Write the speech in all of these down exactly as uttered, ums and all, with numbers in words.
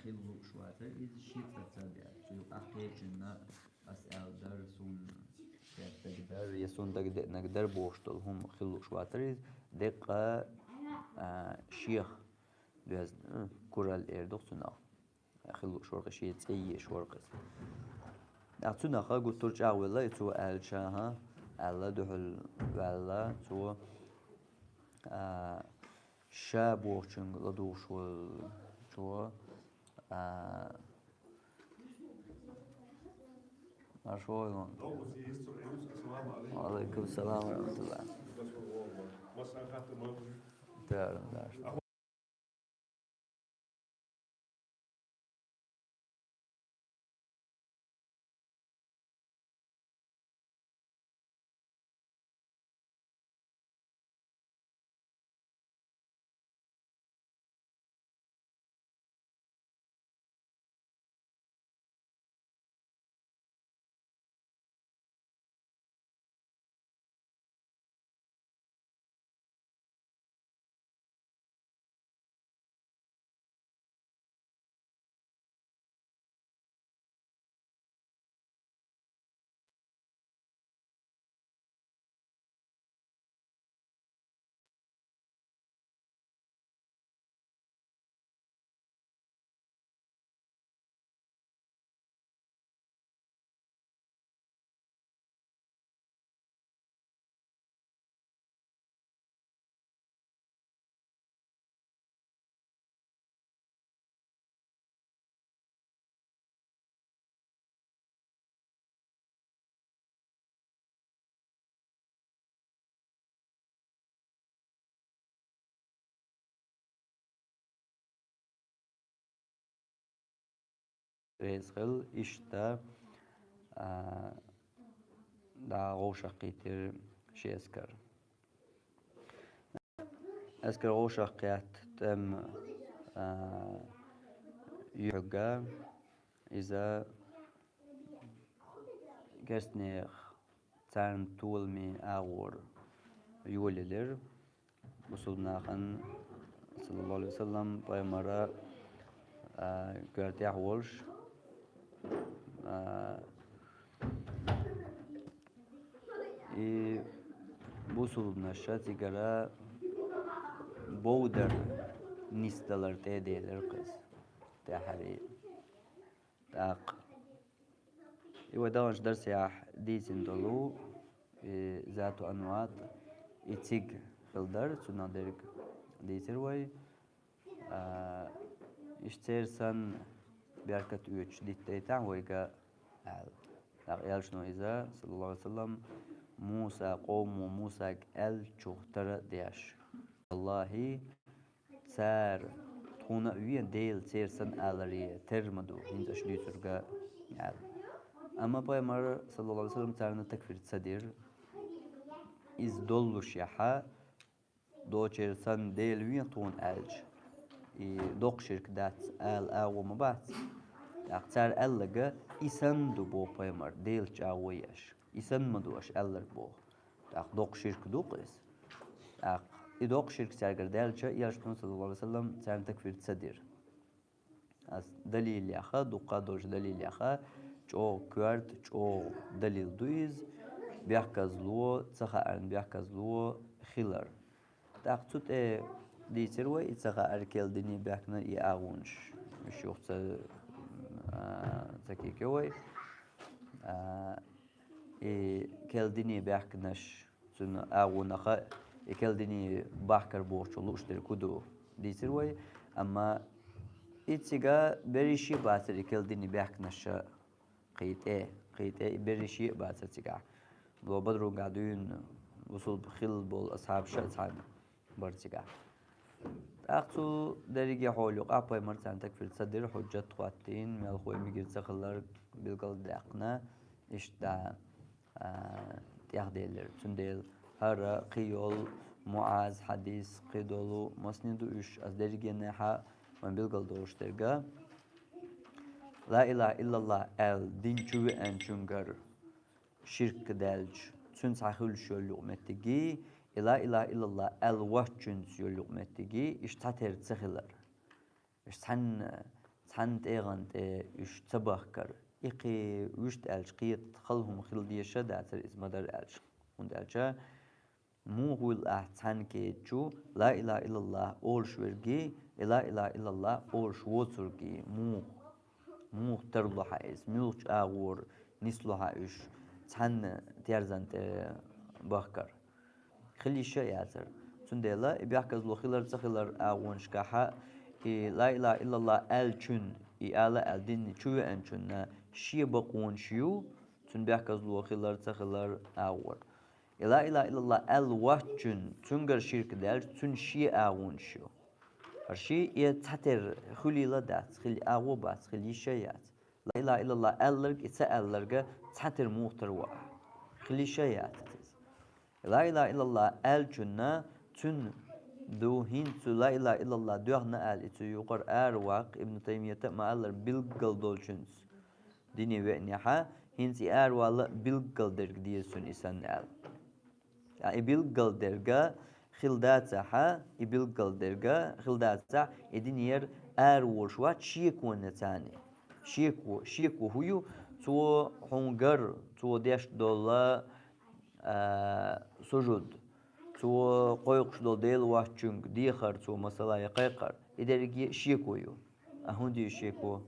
хила лууш вацар иза шен цӀа ца баьр. Цу юкъахь кхечунна ас аьлла дар, суна дагадеанарг дар, я суна дагадеанарг дар бохуш долу хӀума хила лууш вацар иза, деккъа, а, шех доьзна, куралла эр ду-кх цунах. Хила лууш вара-кх, шен цӀе езаш вара-кх иза. ТӀаккха цунах гуттар а чӀагӀвелла, и цо аьллачу, аьлла, дуьхьал ваьлла цо, а, ша бохучуьнга ладугӀуш волчо, а, маршо вай вон. Ва алайкум салам ва рахматуллах. Даром, даром. Реза хила, иштта, а, дӀа вовшахкхийтира ши эскар. Эскар вовшахкхетта тӀем, а, юьхьиг иза керстанех царна толаман агӀор йолаелира. Бусулба нахана, саллаллаху Ӏалайхи ва саллам, пайхамара, а, коьртехь волуш, а, и бусулбанаша цигара бовдар нисдалар тӀе а делира-кх иза. ТӀаьххьара. ТӀаккха и вай даханчу дарсехь дийцина долу, и Зату Анват, и цига хилла дара, цунах дерг дийцира вай. А, иштта церан санна беркат оьцуш диттайтахьа вайга аьлла. ТӀаккха элчано иза, саллаллаху Ӏалайхи ва саллам, Муса къомо Мусага аьллачух тара а деш: «Валлахи, цара тхуна а вен Дела церан санна аларе терра ма ду, хӀинца аша дуьйцург», — аьлла. Амма пайхамара, саллаллаху Ӏалайхи ва саллам, царна такфир ца дира. Иза доллушехь, дочеран санна Дела вен тхуна аьлча, и доккха ширк дац ала агӀо ма бац. ТӀаккха цара аьлларг и санна ду боху пайхамара, Делаца чӀагӀо еш. И санна ма ду аша аьлларг боху. ТӀаккха доккха ширк ду-кх иза. ТӀаккха и доккха ширк цаьргара даьлча, элчано, саллаллаху Ӏалайхи ва саллам, царна такфир ца дира. Ас далилех, дуккха а долчу далилех, чӀогӀа коьрта, чӀогӀа далил ду иза, бехказло, ца хаарна бехказло хилар. ТӀаккха цу тӀе дийцира вай, и ца хаар, керла дине баьхкина и агӀонаш. Уьш юха ца, а, ца кхайкхи вай. А, и керла дине баьхкинарш, цуьнан агӀонах и керла дине бахкар бохучух лууш дерг хӀун ду, дийцира вай. Амма и цига берриш а бацара и керла дине баьхкинарш, кхин тӀе, кхин тӀе и берриш а бацара цигахь. Бо Бадрунгахь дуьйна бусулба хилла болу асхьабаш а цхьаьна бара цигахь. ТӀаккха цу дерриге хьоле юкъахь пайхамар царна такфир ца дира, хьуджат хӀоттийна, мелхо а мегар ца хилларг билгалдаьккхина, иштта, а, тӀехделира. Цундела хӀара кхин йолу МуӀаз хьадис, кхидолу массанхьа ду уьш, ас дерригенехьа вайн билгалдолуш дерг. Ла илаха иллаллах аьлла, дин чу веанчуьнгара ширк даьлча, цуьнца хьан хуьлуш йолу юкъаметтиггий, и ла илаха иллаллах аьлла воцчуьнца йолу юкъаметтиггий, иштта цхьатерра ца хилар. Иштта цхьаьна, цхьанна тӀегӀан тӀе уьш ца бахкар. И кхин вуьшта аьлча, кхета хала хӀума хила дезаш дацар иза ма-дарра аьлча. ХӀунда аьлча, муха вуйла ахь цхьана кхетачу ла илаха иллаллахӀ олуш верг а, и ла илаха иллаллахӀ олуш воцург а муха, муха тарло хьа иза, муьлхачу агӀор нисло хьа уьш цхьанна терзан тӀе бахкар. Хила йиш а яцара. Цундела и бехказло хилар ца хилар агӀонашкахьа, и ла илаха иллаллахӀ аьллачун, и ала аьлла дин чу веанчунна шен бакъонаш ю, цуьнан бехказло хилар ца хилар агӀор. И ла илаха иллаллахӀ аьлла воцчун, цуьнгара ширк даьлча, цуьнан шен агӀонаш ю. ХӀара шен и цхьатера хуьлийла дац, хила агӀо бац, хила йиш а яц. Ла илаха иллаллахӀ аьлларг, и ца аьлларга цхьатера муха тар ву ахь. Хила йиш а яц иза. Ла илаха иллаллахӀ аьллачунна цуьнан ду, хӀинца цу ла илаха иллаллахӀ доьхна аьлла, и цу юкъара ара ваккха, Ибн Таймията а ма-аллара, билггал долчуьнца дине веанехьа, хӀинца и аравала а билггал дерг деза цунна и санна аьлла. Ткъа и билггал дерг хила дацахьа, и билггал дерг хила дацахь, и динера ара волуш вац шеконца цхьаьна. Шеко, шеко хӀун ю? Цо хьуна гар, цо деш долу, а, сужуд, цо кхойкхуш долу Дела воцчуьнга дехар, цо масала я кхайкхар. И дерриге а шеко ю. А хӀунда ю шеко?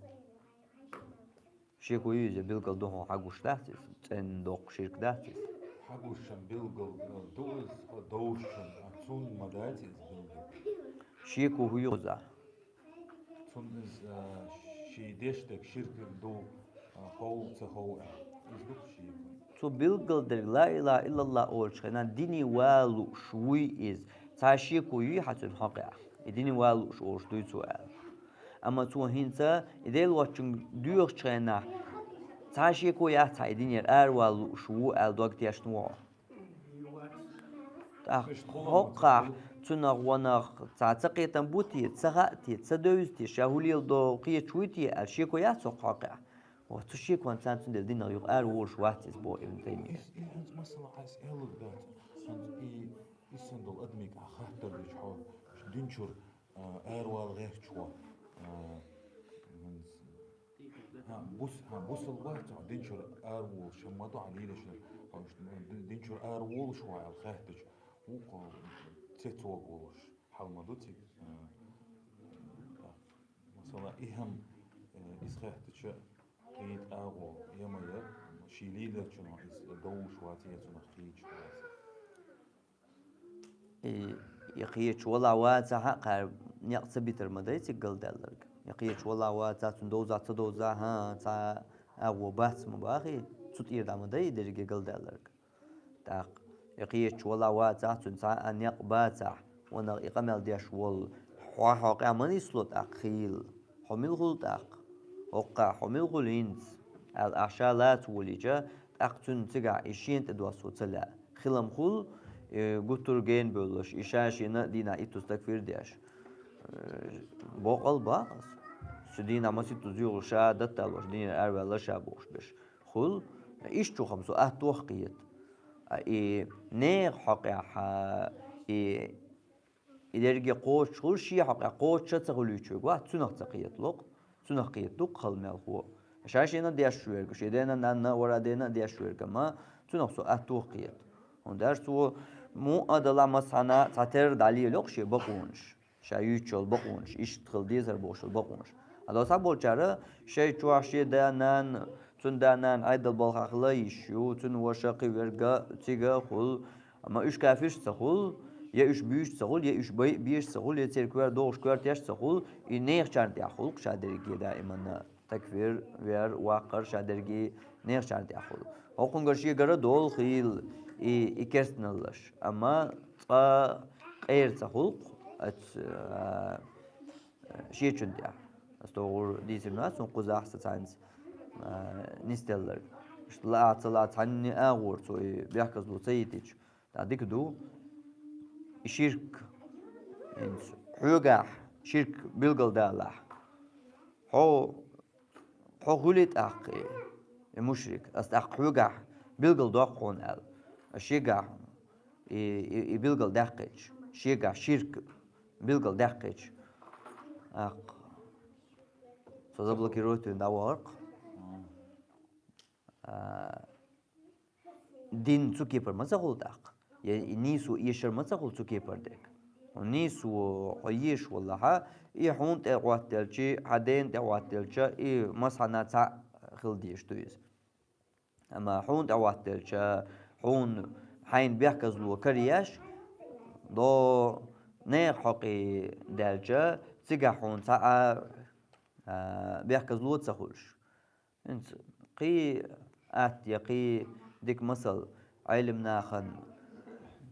Шеко ю иза, билггал ду хьуна хьагуш дац иза, цӀена доккха ширк дац иза. Хьагушшан билггал, э, ду иза, хьо довшшан, а цунна ма дац иза билггал. Шеко хӀун ю иза? Цунна иза, а, шен деш дерг ширк ду, а, хов, ца хов аьлла. Иза ду шеко. Цо билггал дерг ла илаха иллаллахӀ олучу хенахь дине ван лууш вуй иза. Цхьа шеко юй хьан цуьнан хьокъехь? И дине ван лууш олуш дуй цо аьлла. Амма цо хӀинца и Дела воцчуьнга доьхучу хенахь, цхьа шеко яц хьан и динера ара ван лууш ву аьлла дог тешна ву хьо? ТӀаккха хӀокхахь цунах ванах цхьа ца кхетам бу те, ца хаьа те, ца девза те, ша хӀун леладо кхеташ вуй те аьлла шеко яц хӀокху хьокъехь? Оцу шеконца цундела динах юха ара волуш вац иза, боху Ибн Таймия. Ис, и хӀинца масала хьайса аьлларг дац. ХӀинца и, и санна долу адамиг ахь хаттар дича хьо, динчуьра, а, аравала гӀерташ хьо, а, хӀинца, хьан бус-, хьан бусалба вац хьо, динчуьра ара волуш, хьан ма ду хьан лелаш, хьо ди-, динчуьра ара волуш хьо аьлла хаьттича, вукхо цецвогӀуш хьал ма ду цига. А, масала, и хӀама, э, иза хаьттича, кхета агӀо, я ма яра, шен лелачунах иза довш вац, я цунах кхеташ вац. И, и кхеташ валахь вацахь а, кхара некъ ца битар ма дай цига галдаьлларг. И кхеташ валахь вацахь, цунна довзахь ца довзахь, хӀан, цхьа агӀо бац ма бахий, цу тӀера дӀа ма дай и дерриге галдаьлларг. ТӀаккха и кхеташ валахь вацахь, цуьнан цхьа а некъ бацахь, ванах и къамел деш волу, хьо хьокъехь ма нисло тӀаккха хийла. Хьо мила хуьлу тӀаккха? ХӀокхахь хьо мила хуьлу хӀинца? Аьлла, ахь ша лаца волийча, тӀаккха цуьнан цигахь и шена тӀедоссо ца лаьа. Хилам хуьлу, и гуттар а гена бевллаш, и ша шена а дийнахь иттуза такфир деш. Э, боккъал бакъ ас. Со дийнахь маситтуза юхалуш ша датта а лош, динера араваьлла ша бохуш берш. Хуьлу, иштта чухам со атта ваха кхета. А и нехан хьокъехь, а, и, и дерриге кхочуш хуьлу, шен хьокъехь кхочуш а ца хуьлуьйтуш верг вац, цунах ца кхета локху, цунах кхета дукха хала мелхо. Ша шена а деш верг, шен дена а, нанна а, вара дена а деш верг, амма цунах со атта ваха кхета. ХӀунда аьлча цо муъа а далахь, массанхьа цхьатерра дӀалелайо шен бакъонаш. Ша юьйцуш йолу бакъонаш, иштта хила дезара бохуш йолу бакъонаш. Ада схьаболчара шайн чохь шен да-нана, цуьнан да-нана Ӏедал балхахь хила йиш ю, цуьнан ваша кхин верг а цига а хуьлу, амма уьш кафирш а ца хуьлу, я уьш буьйш а ца хуьлу, я уьш бай-, беш а ца хуьлу, я церан коьрта догӀуш коьртеш а ца хуьлу, и нехачарна тӀехь хуьлу-кх ша дерриге даиманна. Такфир, вер, ваккхар ша дерриге нехачарна тӀехь хуьлу. ХӀокхунгара шегара долу хийла и, и керстаналлаш. Амма цкъа къера ца хуьлу-кх оцу, а, шечун тӀехь. Ас тохур дийцина ма дац хьуна кхузахь сан цхьаьнца, а, нисделларг. Иштта лаахь ца лаахь цхьанне а агӀора цо и бехказло ца йитича, ТӀаккха дика ду, и ширк. ХӀинца хьоьгахь ширк билгалдалахь. Хьо, хьо хуьлий тӀаккха и, и мушрик? Ас тӀаккха хьоьгахь билгалдоккху хьуна аьлла. Ас шегахь и, и, и билгалдаьккхича, шегахь ширк билгалдаьккхича, тӀаккха Со заблокировать вина дӀавахарх. А, дин цу кепара ма ца хула тӀаккха. Я и нийсо эшар ма ца хула цу кепара дерг. Хьо нийсо хьо еш валахьа, и хьуна тӀе гӀоттелчи, хьа дена тӀе гӀоттелча, и масхьана цхьаъ хила дезаш ду иза. Амма хьуна тӀе гӀоттелча, хьуна хьайна бехказло караеш, до нехан хьокъе даьлча, цигахь хьуна цхьаъ а, а, бехказло ца хуьлуш. ХӀинца кхин атта я кхин дика масал, Ӏелам нахана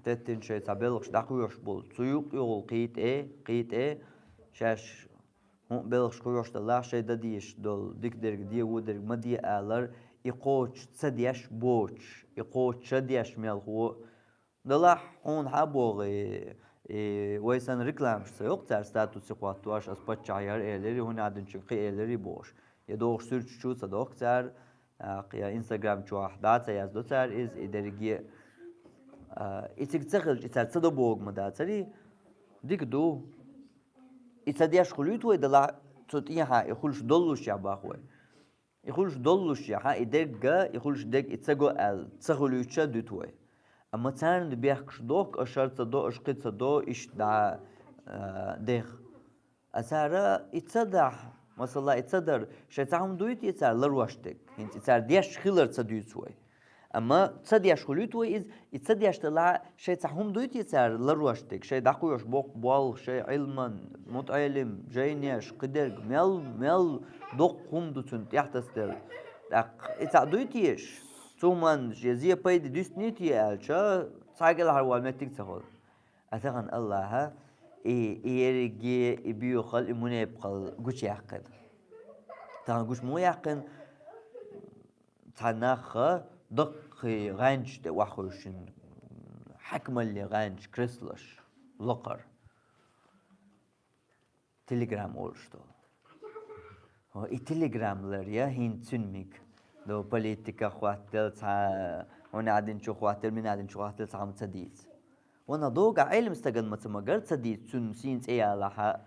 теттина шайн цхьа белхаш дӀакхоьхьуш болу, цу юкъ-югӀал кхин тӀе, кхин тӀе, шаьш хӀун белхаш кхоьхьуш далахь, шайн дан дезаш долу дика дерг де, вон дерг ма де алар, и кхочуш ца деш боцуш, и кхочуш ца деш мелхо, Далахь, хьуна хьан богӀий, и вай санна рекламаш ца йоккху цара статусе хӀоттош, ас паччахь яра элири, хӀунда аьлча кхин элири бохуш. Я догӀуш суьрташ чу ца дохку цара, а, я Instagram чохь дӀа ца яздо цара иза, и дерриге, а, и цига ца хилча, и цара ца до богу ма дацари, дика ду. И ца деш хуьлуьйту вай далахь, цу тӀехьа и хуьлуш доллушехь бах вай. И хуьлуш доллушехь, и дерг а, и хуьлуш дерг и ца го аьлла, ца хуьлуьйтуш а дуьту вай. Амма царна бехкаш дохку, аша хӀара ца до, аша кхин ца до, иштта дӀа, а, дех. А цара и ца дахь, масала, и ца дар, шайн цхьа хӀума дуй те цара ларош дерг? ХӀинца и цара деш хилар ца дуьйцу вай. Амма ца деш хуьлуьйту вай иза, и ца деш далахь, шайн цхьа хӀума дуй те цара ларош дерг, шайн дӀакхоьхьуш боккха болх, шайн Ӏилман, мутаӀелим, жайнеш, кхидерг, мел, мел доккха хӀума ду цуьнан тӀехь тасаделла. ТӀаккха и цхьаъ дуй теша? Цу хӀуманна шен зен пайда дуьстиний те аьлча, цхьа а кӀелхьарвала меттиг ца хуьлу. А тахана Аллаха и, и ерриге, и боьхал, и мунепакъал гучуяьккхина. Тахана гучу муха яьккхина? Цхьа нах даккхий гӀанча тӀе охьахевшина, хьаькамаллин гӀанча, креслош, лакхара. Телеграм олуш долу. Хьо, и Телеграм лар я хӀинца цуьнан миг. До политиках хӀоттаделла цхьа, хьуна аьлча хӀоттаделла, мина аьлча хӀоттаделла цхьа хӀума ца дийца. Ванах догахь Ӏелам стагана ма ца магар ца дийца, цуьнан сийна цӀе ялахьа.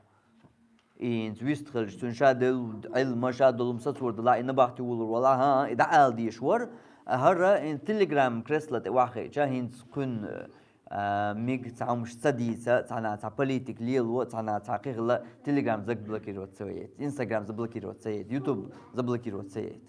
И хӀинца вист хилча, цуьнан ша делла Ӏилма, ша долу сацор далахь, и набахти вулур валахь, хӀан, и дӀаала дезаш вара, а хӀара хӀинца Telegram кресла тӀе охьахиъча, хӀинца кхуьнан, а, миг цхьа хӀумаш ца дийца, цхьана цхьа политик лело, цхьана цхьа кхин хилла, Telegram заблокировать ца яйта, Instagram заблокировать ца яйта, YouTube заблокировать ца яйта.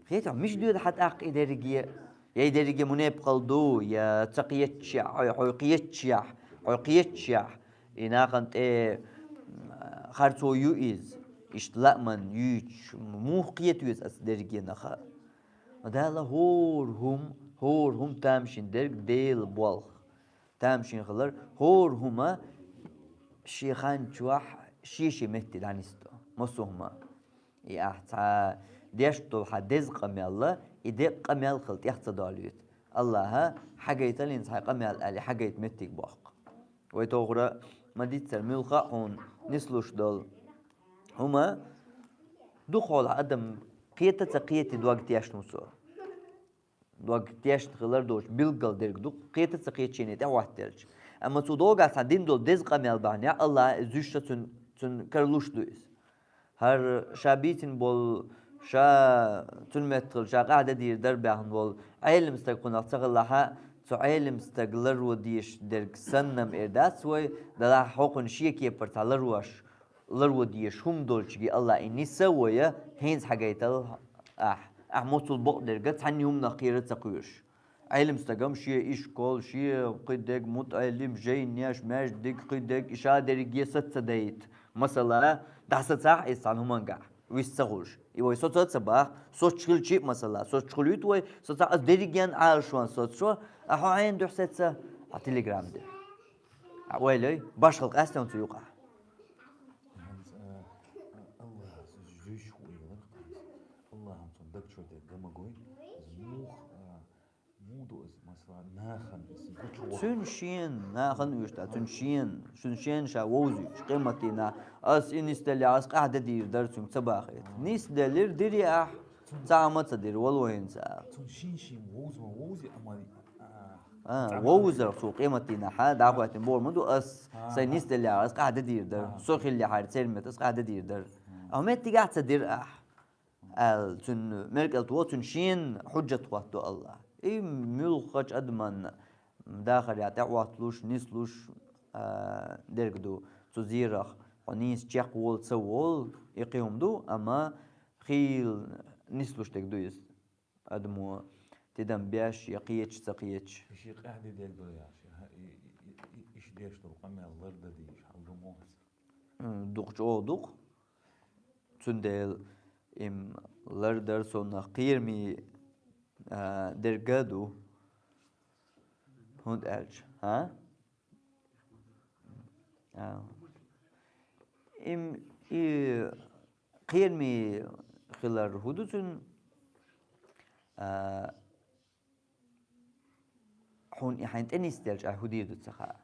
Хетахь, мича доьду хьан тӀаккха и дерриге? Я и дерриге мунепакъал ду, я ца кхетчехь, хьо, хьо кхетчехь, хьо кхетчехь, и нахана тӀе, м, харцо ю иза, иштта лааман юьйцуш, муха кхета веза аса дерриге наха? Дала хӀора хӀума, хӀора хӀума тамашийна дерг Делан болх. Тамашийна хилар, хӀора хӀума шен хан чохь шен-шен метте дӀанисдо. Массо а хӀума. И ахь цхьа деш долу хьан деза къамел, и декъа къамел хила тӀех ца долуьйту. Аллаха хьагайталлин цхьа къамел аьлла, хьагайта меттиг боккху. Вай тохара ма диццара муьлхха а хьуна нислуш долу хӀума дукхахьолахь адам кхета а ца кхетий дог тешна ву цо. Дог тешна хилар доцуш билггал дерг ду, кхета а ца кхетчийне тӀехӀоттаделча. Амма цу догахь цхьа дина долу деза къамел бахьанехь, Аллаха иза зуьйш а цуьнан, цуьнан кара луш ду иза. ХӀара ша бийцина болу, ша цуьнан меттахула ша къахьда дийр дара баьхна волу Ӏелам стаг кхунах ца хилахьа, цу Ӏелам стаг ларво дезаш дерг санна-м эр дац вай, далахь хӀокхуьнан шен кепара цхьа ларвош, ларво дезаш хӀума долчуьнга Аллаха и нисса вай, хӀинца хьагайтал ахь. Ахь моцул бакъдерг цхьанна хӀуманах кхера а ца кхоьруш. Ӏелам стагам шен ишкол, шен кхидерг, мутаӀелим, жайнеш, маьждиг, кхидерг, и ша дерриге саца ца дайта. Масала, дӀасацахь иза цхьана хӀумангахь, вист ца хуьлуш. И вай соца а ца бах, соцуш хилчи а масала, соцуш хуьлуьйту вай, соцахь аса дерриге а Ӏалашван соцуш, а хьо Ӏена дуьхьа саца, хьо Telegram дуьхьа. Хьо ойла йой, башхала къаьстина цу юкъахь. ХӀинца, а, Аллахьа зуьйш хӀу елар хӀинца. Аллахьа цунна даг чуьра дерг ган ма гой. Иза муха, а, муха ду иза, масала, нахана иза гучу ваха. Цуьнан шена, нахана уьш дац, цуьнан шена, цуьнан шена ша вовзуьйтуш, къематдийнахь, ас и нисделлехь, ас къахьда дийр дара цуьнга ца бахийта. Нисделира, дирий ахь, цхьа хӀума ца дира, вала вайна ца аьлла. Цуьнан шен-шен вовза ма вовзи, амма, а, А, вовзарх цо къематдийнахьа дӀахӀоьттина бохур ма ду, ас сайн нисделлехь, ас къахьда дийр дара. Со хиллехьара церан метта ас къахьда дийр дара. Хьо меттигахь ца дира ахь, аьлла, цуьнан меркӀалт во, цуьнан шена хьуджат хӀотто Аллахь. И муьлххачу адаман дахар я тӀехӀотталуш, нислуш, а, дерг ду. Цу зерах хьо нийса чекхволу ца волу, и кхин хӀума ду, амма хийла нислуш дерг ду иза. Адамо тидам беш я кхеташ, ца кхеташ. И шен къаьхьа де дерг ду яхаш, и, и, и, и, и, иша деш долу къамел лардан дийша, хьал ду мо хаза. М, дукха чӀогӀа дукха. Цундела им лардар сонах кхераме, а, дерг а ду. ХӀунда аьлча, а? А. Им, и кхераме хилар хӀун ду цуьнан? А, хьуна и хьайна тӀе нисделча, ахь хӀун дийр ду ца хаьа.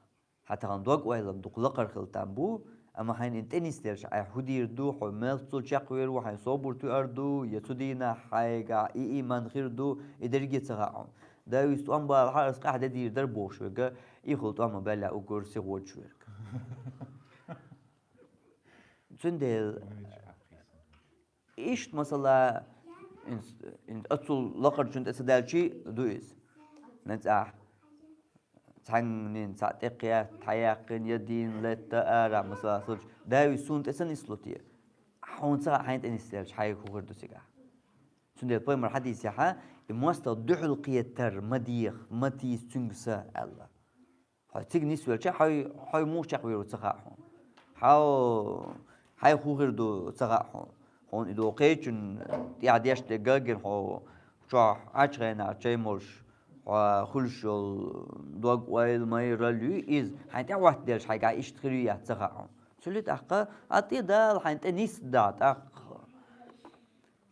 Хьан тахана дог-ойлам дукха лакхара хила там бу, амма хьайна и тӀе нисделча, ахь хӀун дийр ду, хьо мел цул чекхвер ву, хьайн собар туьар ду, я цу дийнахь хьайгахь и ийман хир ду, и дерриге ца хаьа хьуна. Давис тӀом балахьара, ас къаьхьа де дийр дара бохуш верг, и хуьлу тӀом баьлла уггар сихочуш верг. Цундела иштта, масала, ин, ин, оццул лакхарчунна тӀе ца даьлчи ду иза. Нацахь цхьаннен цхьаъ тӀе кхетта, хьаяьккхина я дийна летта ара, масала, аьлча, Давис суна тӀе ца нисло те? Хьуна ца хаьа хьайна тӀе нисделча, хьайга хӀун хир ду цигахь. Цундела пайхамар хьадисехь, и мостагӀа дуьхьал кхетар ма деха, ма тийса цуьнга са, аьлла. Хьо цига нисвелча, хьо, хьо муха чекхвер ву ца хаьа хьуна. Хьо, хьайх хӀун хир ду ца хаьа хьуна. Хьуна и догӀу кхечун тӀехь деш дерг а гина хьо чохь Ӏачу хенахь чай молуш, хьо хуьлуш йолу дог-ойла, майралла ю иза, хьайн тӀе хӀоттаделча хьайгахь иштта хир ю яц ца хаьа хьуна. Цуьллий тӀаккха, а тӀе Дала хьайн тӀе нисдахь тӀаккха.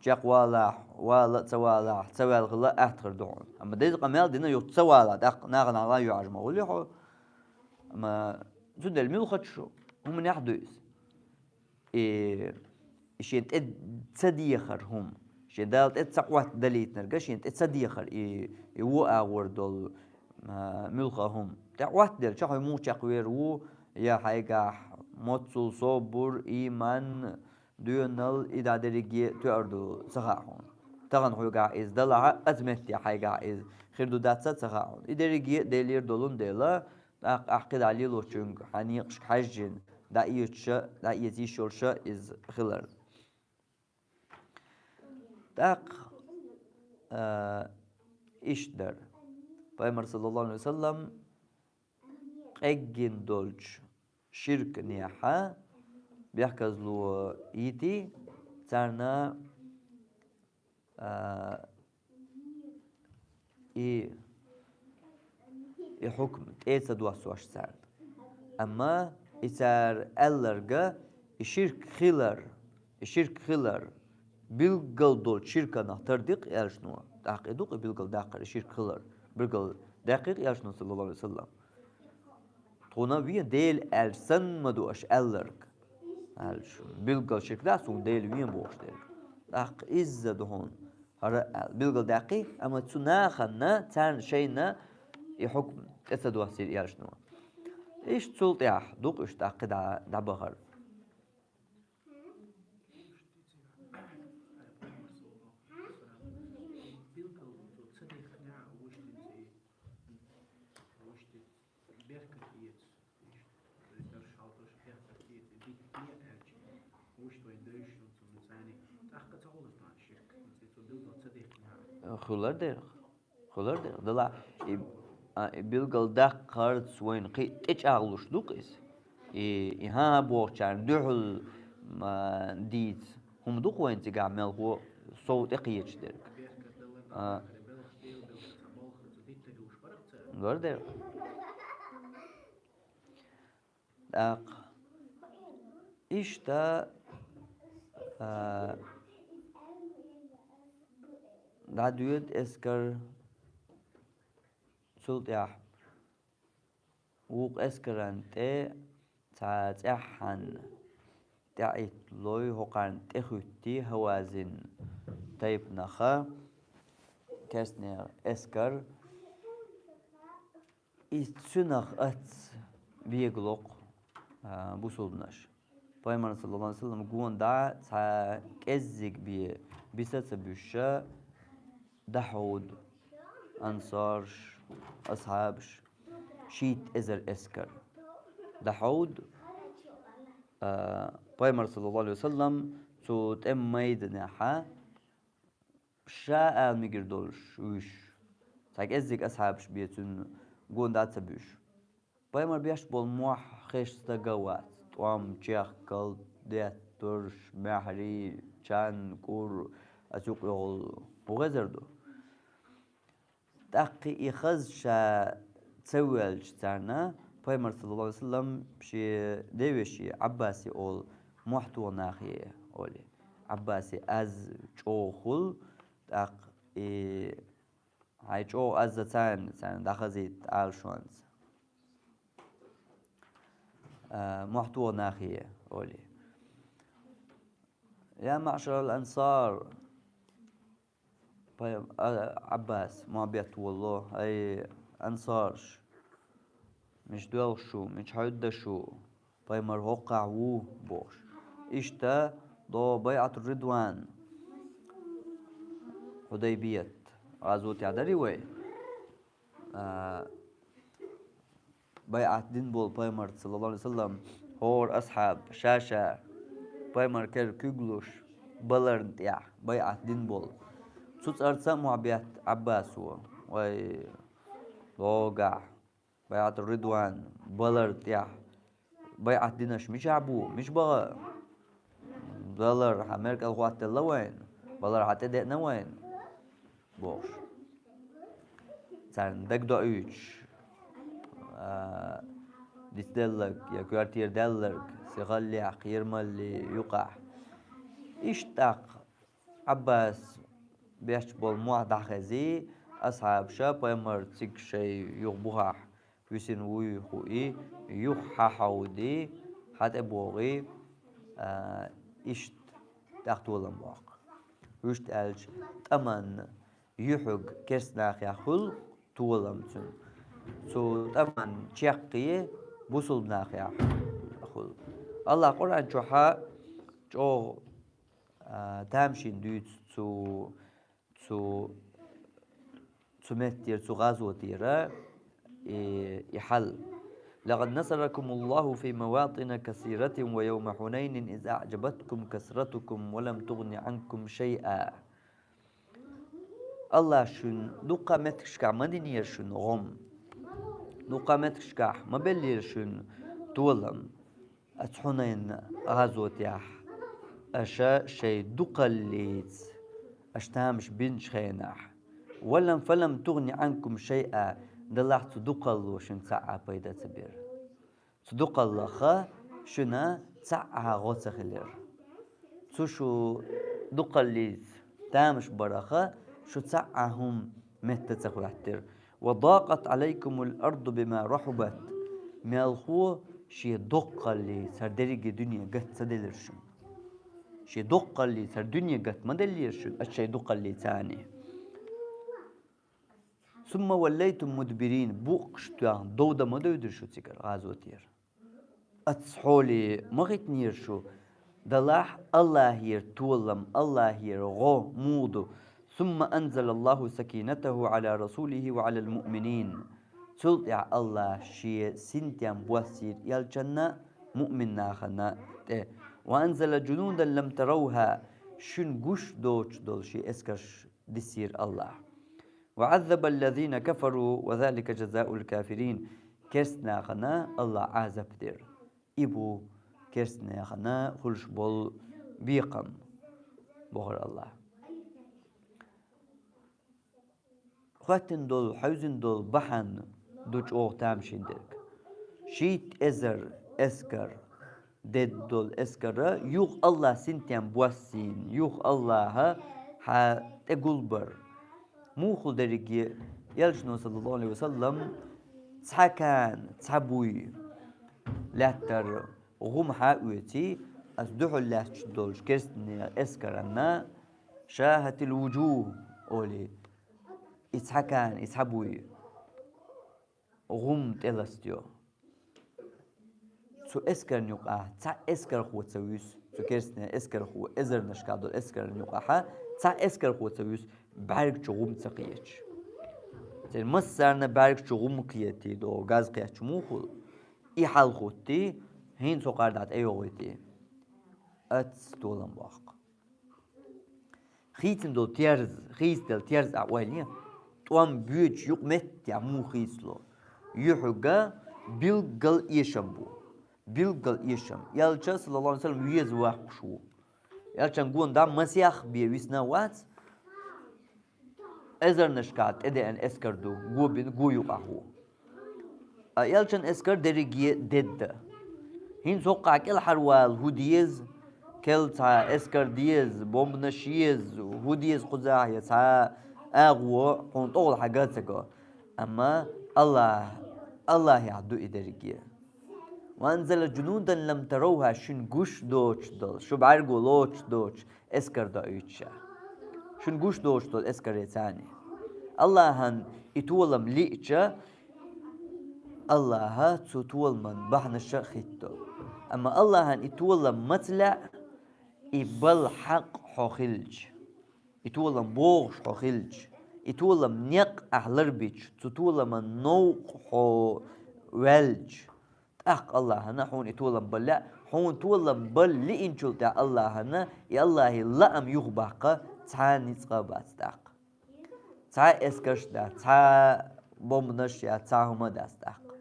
Чекхвалахь, вала а ца валахь, ца ваьлла хила а атта хир ду хьуна. Амма деза къамел дина юха ца вала, тӀаккха нахана хьала йоьӀаж ма хуьлий хьо. Амма цундела муьлххачу хӀуманехь ду иза. И, и шен тӀе ца дехар хӀума, шен Дала тӀе ца хӀоттадалийтинарг, шен тӀе ца дехар, и, и вон агӀор долу, а, муьлхха а хӀума. ТӀе хӀоттаделча хьо муха чекхвер ву, я хьайгахь моццул собар, ийман, доьналла, и дӀа дерриге а тоьар ду ца хаьа хьуна. Тахана хьоьгахь иза далахь а, оцу метте хьайгахь иза хир ду дац а ца хаьа хьуна. И дерриге а Делера долун дела, тӀаккха ахь кхидӀа лелочуьнга хьан некъашка хьаьжжина, дӀаэцаш а, дӀаэца йиш йолуш а иза хилар. ТӀаккха, а, иштта дара. Пайхамар, саллаллаху Ӏалайхи ва саллам, къеггина долчу ширканехьа бехказло йитий, царна, а, и, и хьукм тӀе ца доссош царна. Амма и цара аьлларга, и ширк хилар, и ширк хилар, билггал долчу ширканах тардикъ аьллачо, тӀаккха и дукъ и билггал даккхар, и ширк хилар, билггал даьккхи аьллачо, саллаллаху Ӏалайхи ва саллам. Тхуна вен Дела аьлча санна ма ду аша аьлларг, аьлча, билггал ширк дац, цунга Дела вен бохуш дерг. ТӀаккха изза ду хьуна хӀара аьлла. Билггал даьккхи, амма цу нахана, царна шайна и хьукм тӀе ца доссийра аьллачо. Иштта цул тӀаьхьа дукъ уьш тӀаккха дӀа-, дӀабахар. Хуьлар дера. Хуьлар дера. Дала и, а, и билггал даккхарца вайна кхин тӀечӀагӀлуш ду-кх иза. И, и хӀан-хӀа бохучарна дуьхьал, ма, дийца хӀума ду-кх вайна цигахь мелхо сов тӀекхеташ дерг. А, лар дера. ТӀаккха иштта, а, дӀадоьду эскар, цул тӀаьхьа вукху эскаран тӀе цхьа цӀеххьана тӀаьхьитталой, хӀокхарна тӀехуьттий Хьавазин тайпанаха, керстанера эскар. И цуьнах аца вегалокх, а, бусулбанаш. Пайхамар, саллаллаху Ӏалайхи ва саллам, гонахьа цхьа кӀеззиг бе биса ца буьйша, дӀахьовда ансараш, асхьабаш, шийтта эзар эскар. ДӀахьовда, а, Пайхамар, саллаллаху Ӏалайхи ва саллам, цу тӀеман майданахьа ша ала мегар долаш вуьйш. Цхьа кӀеззиг асхьабаш бе цунна гонахьа дӀа ца буьйш. Пайхамар беш бола мохь хеш стага вац. ТӀом, чехкал, детта, турш, маьхьарий, чан, кӀур, ас юкъ йогӀул хӀу хезар ду. ТӀаккха и хаза ша ца воьлча царна, Пайхамар, саллаллаху Ӏалайхи ва саллам, шен девеше Ӏаббасе оал, мохь тоха нахе, олий. Ӏаббасе аз чӀогӀа хул, тӀаккха и хьай чӀогӀа аз царна, царна дӀахазийта Ӏалашонца. А, мохь тоха нахе, олий. يا معشر الأنصار, Пай-, а, Ӏаббас, мохь бетта волало, ай, ансараш, мича доьлху шу, мича хьаьвда шу, Пайхамар хӀокхахь ву, бохуш. Иштта до байӀатур-Ридван, Хьудайбият гӀазотехь дарий вай? А, байӀат дина болу Пайхамарца, саллаллаху Ӏалайхи ва саллам, хӀора асхьаб, ша-ша, Пайхамар кара куьг луш, баларна тӀехь байӀат дина болу. Цу цӀарца а мохь бетта Ӏаббасо, вай, догахь, байӀатур-Ридван, балар тӀехь, байӀат динарш мичахь бу, мича баха? Балар хьан меркӀал хӀоттаделла вайна, балар хьан тӀедеана вайна, бохуш. Царна дагадоуьйтуш, а, дицделларг я коьртера даьлларг, сихаллехь, кхерамалле юкъахь. Иштта тӀаккха Ӏаббас беш болу мохь дӀахезий, асхьабаша Пайхамар цига шайн юха бухахь висина вуй хууй, юха хьахьовдий, хьатӀебогӀий, а, иштта тӀехтолам боккху. Вуьшта аьлча, тӀаман юьхьиг керстанахехь хуьлу толам цуьнан. Цу тӀаман чеккхе бусулбанахехь хуьлу. АллахӀ Къуръан чохьа чӀогӀа, а, тамашийна дуьйцу цу, цу, цу меттера, цу гӀазотера и, и хьал. لقد نصركم الله في مواطن كثيرة ويوم حنين إذ أعجبتكم كثرتكم ولم تغن عنكم شيئا. АллахӀа шуьна дуккха а меттигашкахь ма динера шуьна гӀум. Дуккха а меттигашкахь ма беллера шуьна толам. Оцу Хьунайн гӀазотехь аша шайн дукхаллица, аша тамаш бинчу хенахь. ولم، فلم تغن عنكم شيئا, делахь цу дукхалло шуьнан цхьа а пайда ца бира. Цу дукхаллаха шуьнан цхьа а гӀо ца хилира. Цу шу дукхаллица тамаш бараха шу цхьа а хӀума метта ца хӀоьттира. وضاقت عليكم الأرض بما رحبت. Мелхо шен доккхаллица хӀара дерриге дуьне гатта ца делира шуна. Шен доккхаллица хӀара дуьне гатта ма деллера шуна, аша шайн дукхаллица царний. ثم وليتم مدبرين. Букъаш тоьхна дов дан ма девдира шу цигара, гӀазотера. Оцу хьоле ма хӀиттинера шу, делахь АллахӀера толам, АллахӀера гӀо муха ду. ثم أنزل الله سكينته على رسوله وعلى المؤمنين. Цул тӀаьхьа АллахӀа Шен синтем боссийра элчанна, муъмин нахана тӀе. وأنزل جنودا لم تروها. Шуна гуш доцуш долу Шен эскарш диссийра АллахӀа. وعذب الذين كفروا وذلك جزاء الكافرين. Керстанахана АллахӀа Ӏазап дира. И бу керстанахана хуьлуш болу бекхам, бохура АллахӀа. ХӀоьттина долу, хьаьвзина долу бахьана ду чӀогӀа тамашийна дерг. Шийтта эзар эскар, дедда долу эскара юха АллахӀа синтем боссийна, юха АллахӀа хьа тӀегулбар. Муха хилла дерриге, элчано, саллаллаху Ӏалайхи ва саллам, цхьа кан, цхьа буй лаьттара гӀум хьа а оьций, ас дуьхьал лаьтташ долчу керстанийн эскаранна, شاهت الوجوه олий, и цхьа кан, и цхьа буй гӀум тӀеластайо. цу эскарна юкъахь цхьа эскархо ца вуьсу, цу керстанийн эскархо, эзарнашкахь долу эскарна юкъахь цхьа эскархо ца вуьсу, бӀаьрга чу гӀум ца кхеташ. Церан массарна бӀаьрга чу гӀум кхетий, догӀу газ кхетча муха хуьлу, и хьал хӀуттий, хӀинца хӀокхара дӀа тӀейогӀуьйтий, аца толам боккху. Хийцина долу терза, хийцаделла терза а ойла е, тӀом боьдучу юкъаметтехь муха хийцало? Юьхьиг билггал эшам бу. Билггал эшам. Элча, саллаллаху алейхи ва саллям, веза воккхуш ву. Элчан гонах масех бен висна вац, эзарнашкахь тӀедеана эскар ду, го бина, го юкъахь ву. Ткъа Элчан эскар дерриге дедда. ХӀинца хӀокхахь кӀелхьарвала хӀун деза, кел цхьа эскар деза, бомбанаш еза, хӀун деза кхузахь, я цхьа агӀо хьуна тӀехула хьан га ца го. Амма Аллах, Аллахьехь ду и дерриге. «Ва анзала джунудан лам таравха», шуна гуш доцуш долу, шу бӀаьрго лоцуш доцуш эскар доуьйту ша. Шуна гуш доцуш долу эскаре царний. Аллахьан и толам лиъча, Аллаха цу толаман бахьанаш а хӀитто. Амма Аллахьан и толам маца лаьа, и бала хьакъ хьо хилча, и толам богӀуш хьо хилча, и толам некъ ахь ларбича, цу толаман новкъа хьо ваьлча, тӀаккха Аллахьана хьуна и толам бала лаьа, хьуна толам бала лиъначул тӀаьхьа Аллахьана и Аллахьан лаам юхабаккха цхьа ницкъ а бац тӀаккха. Цхьа эскарш а дац, цхьа бомбанаш а яц, цхьа хӀума а дац тӀаккха.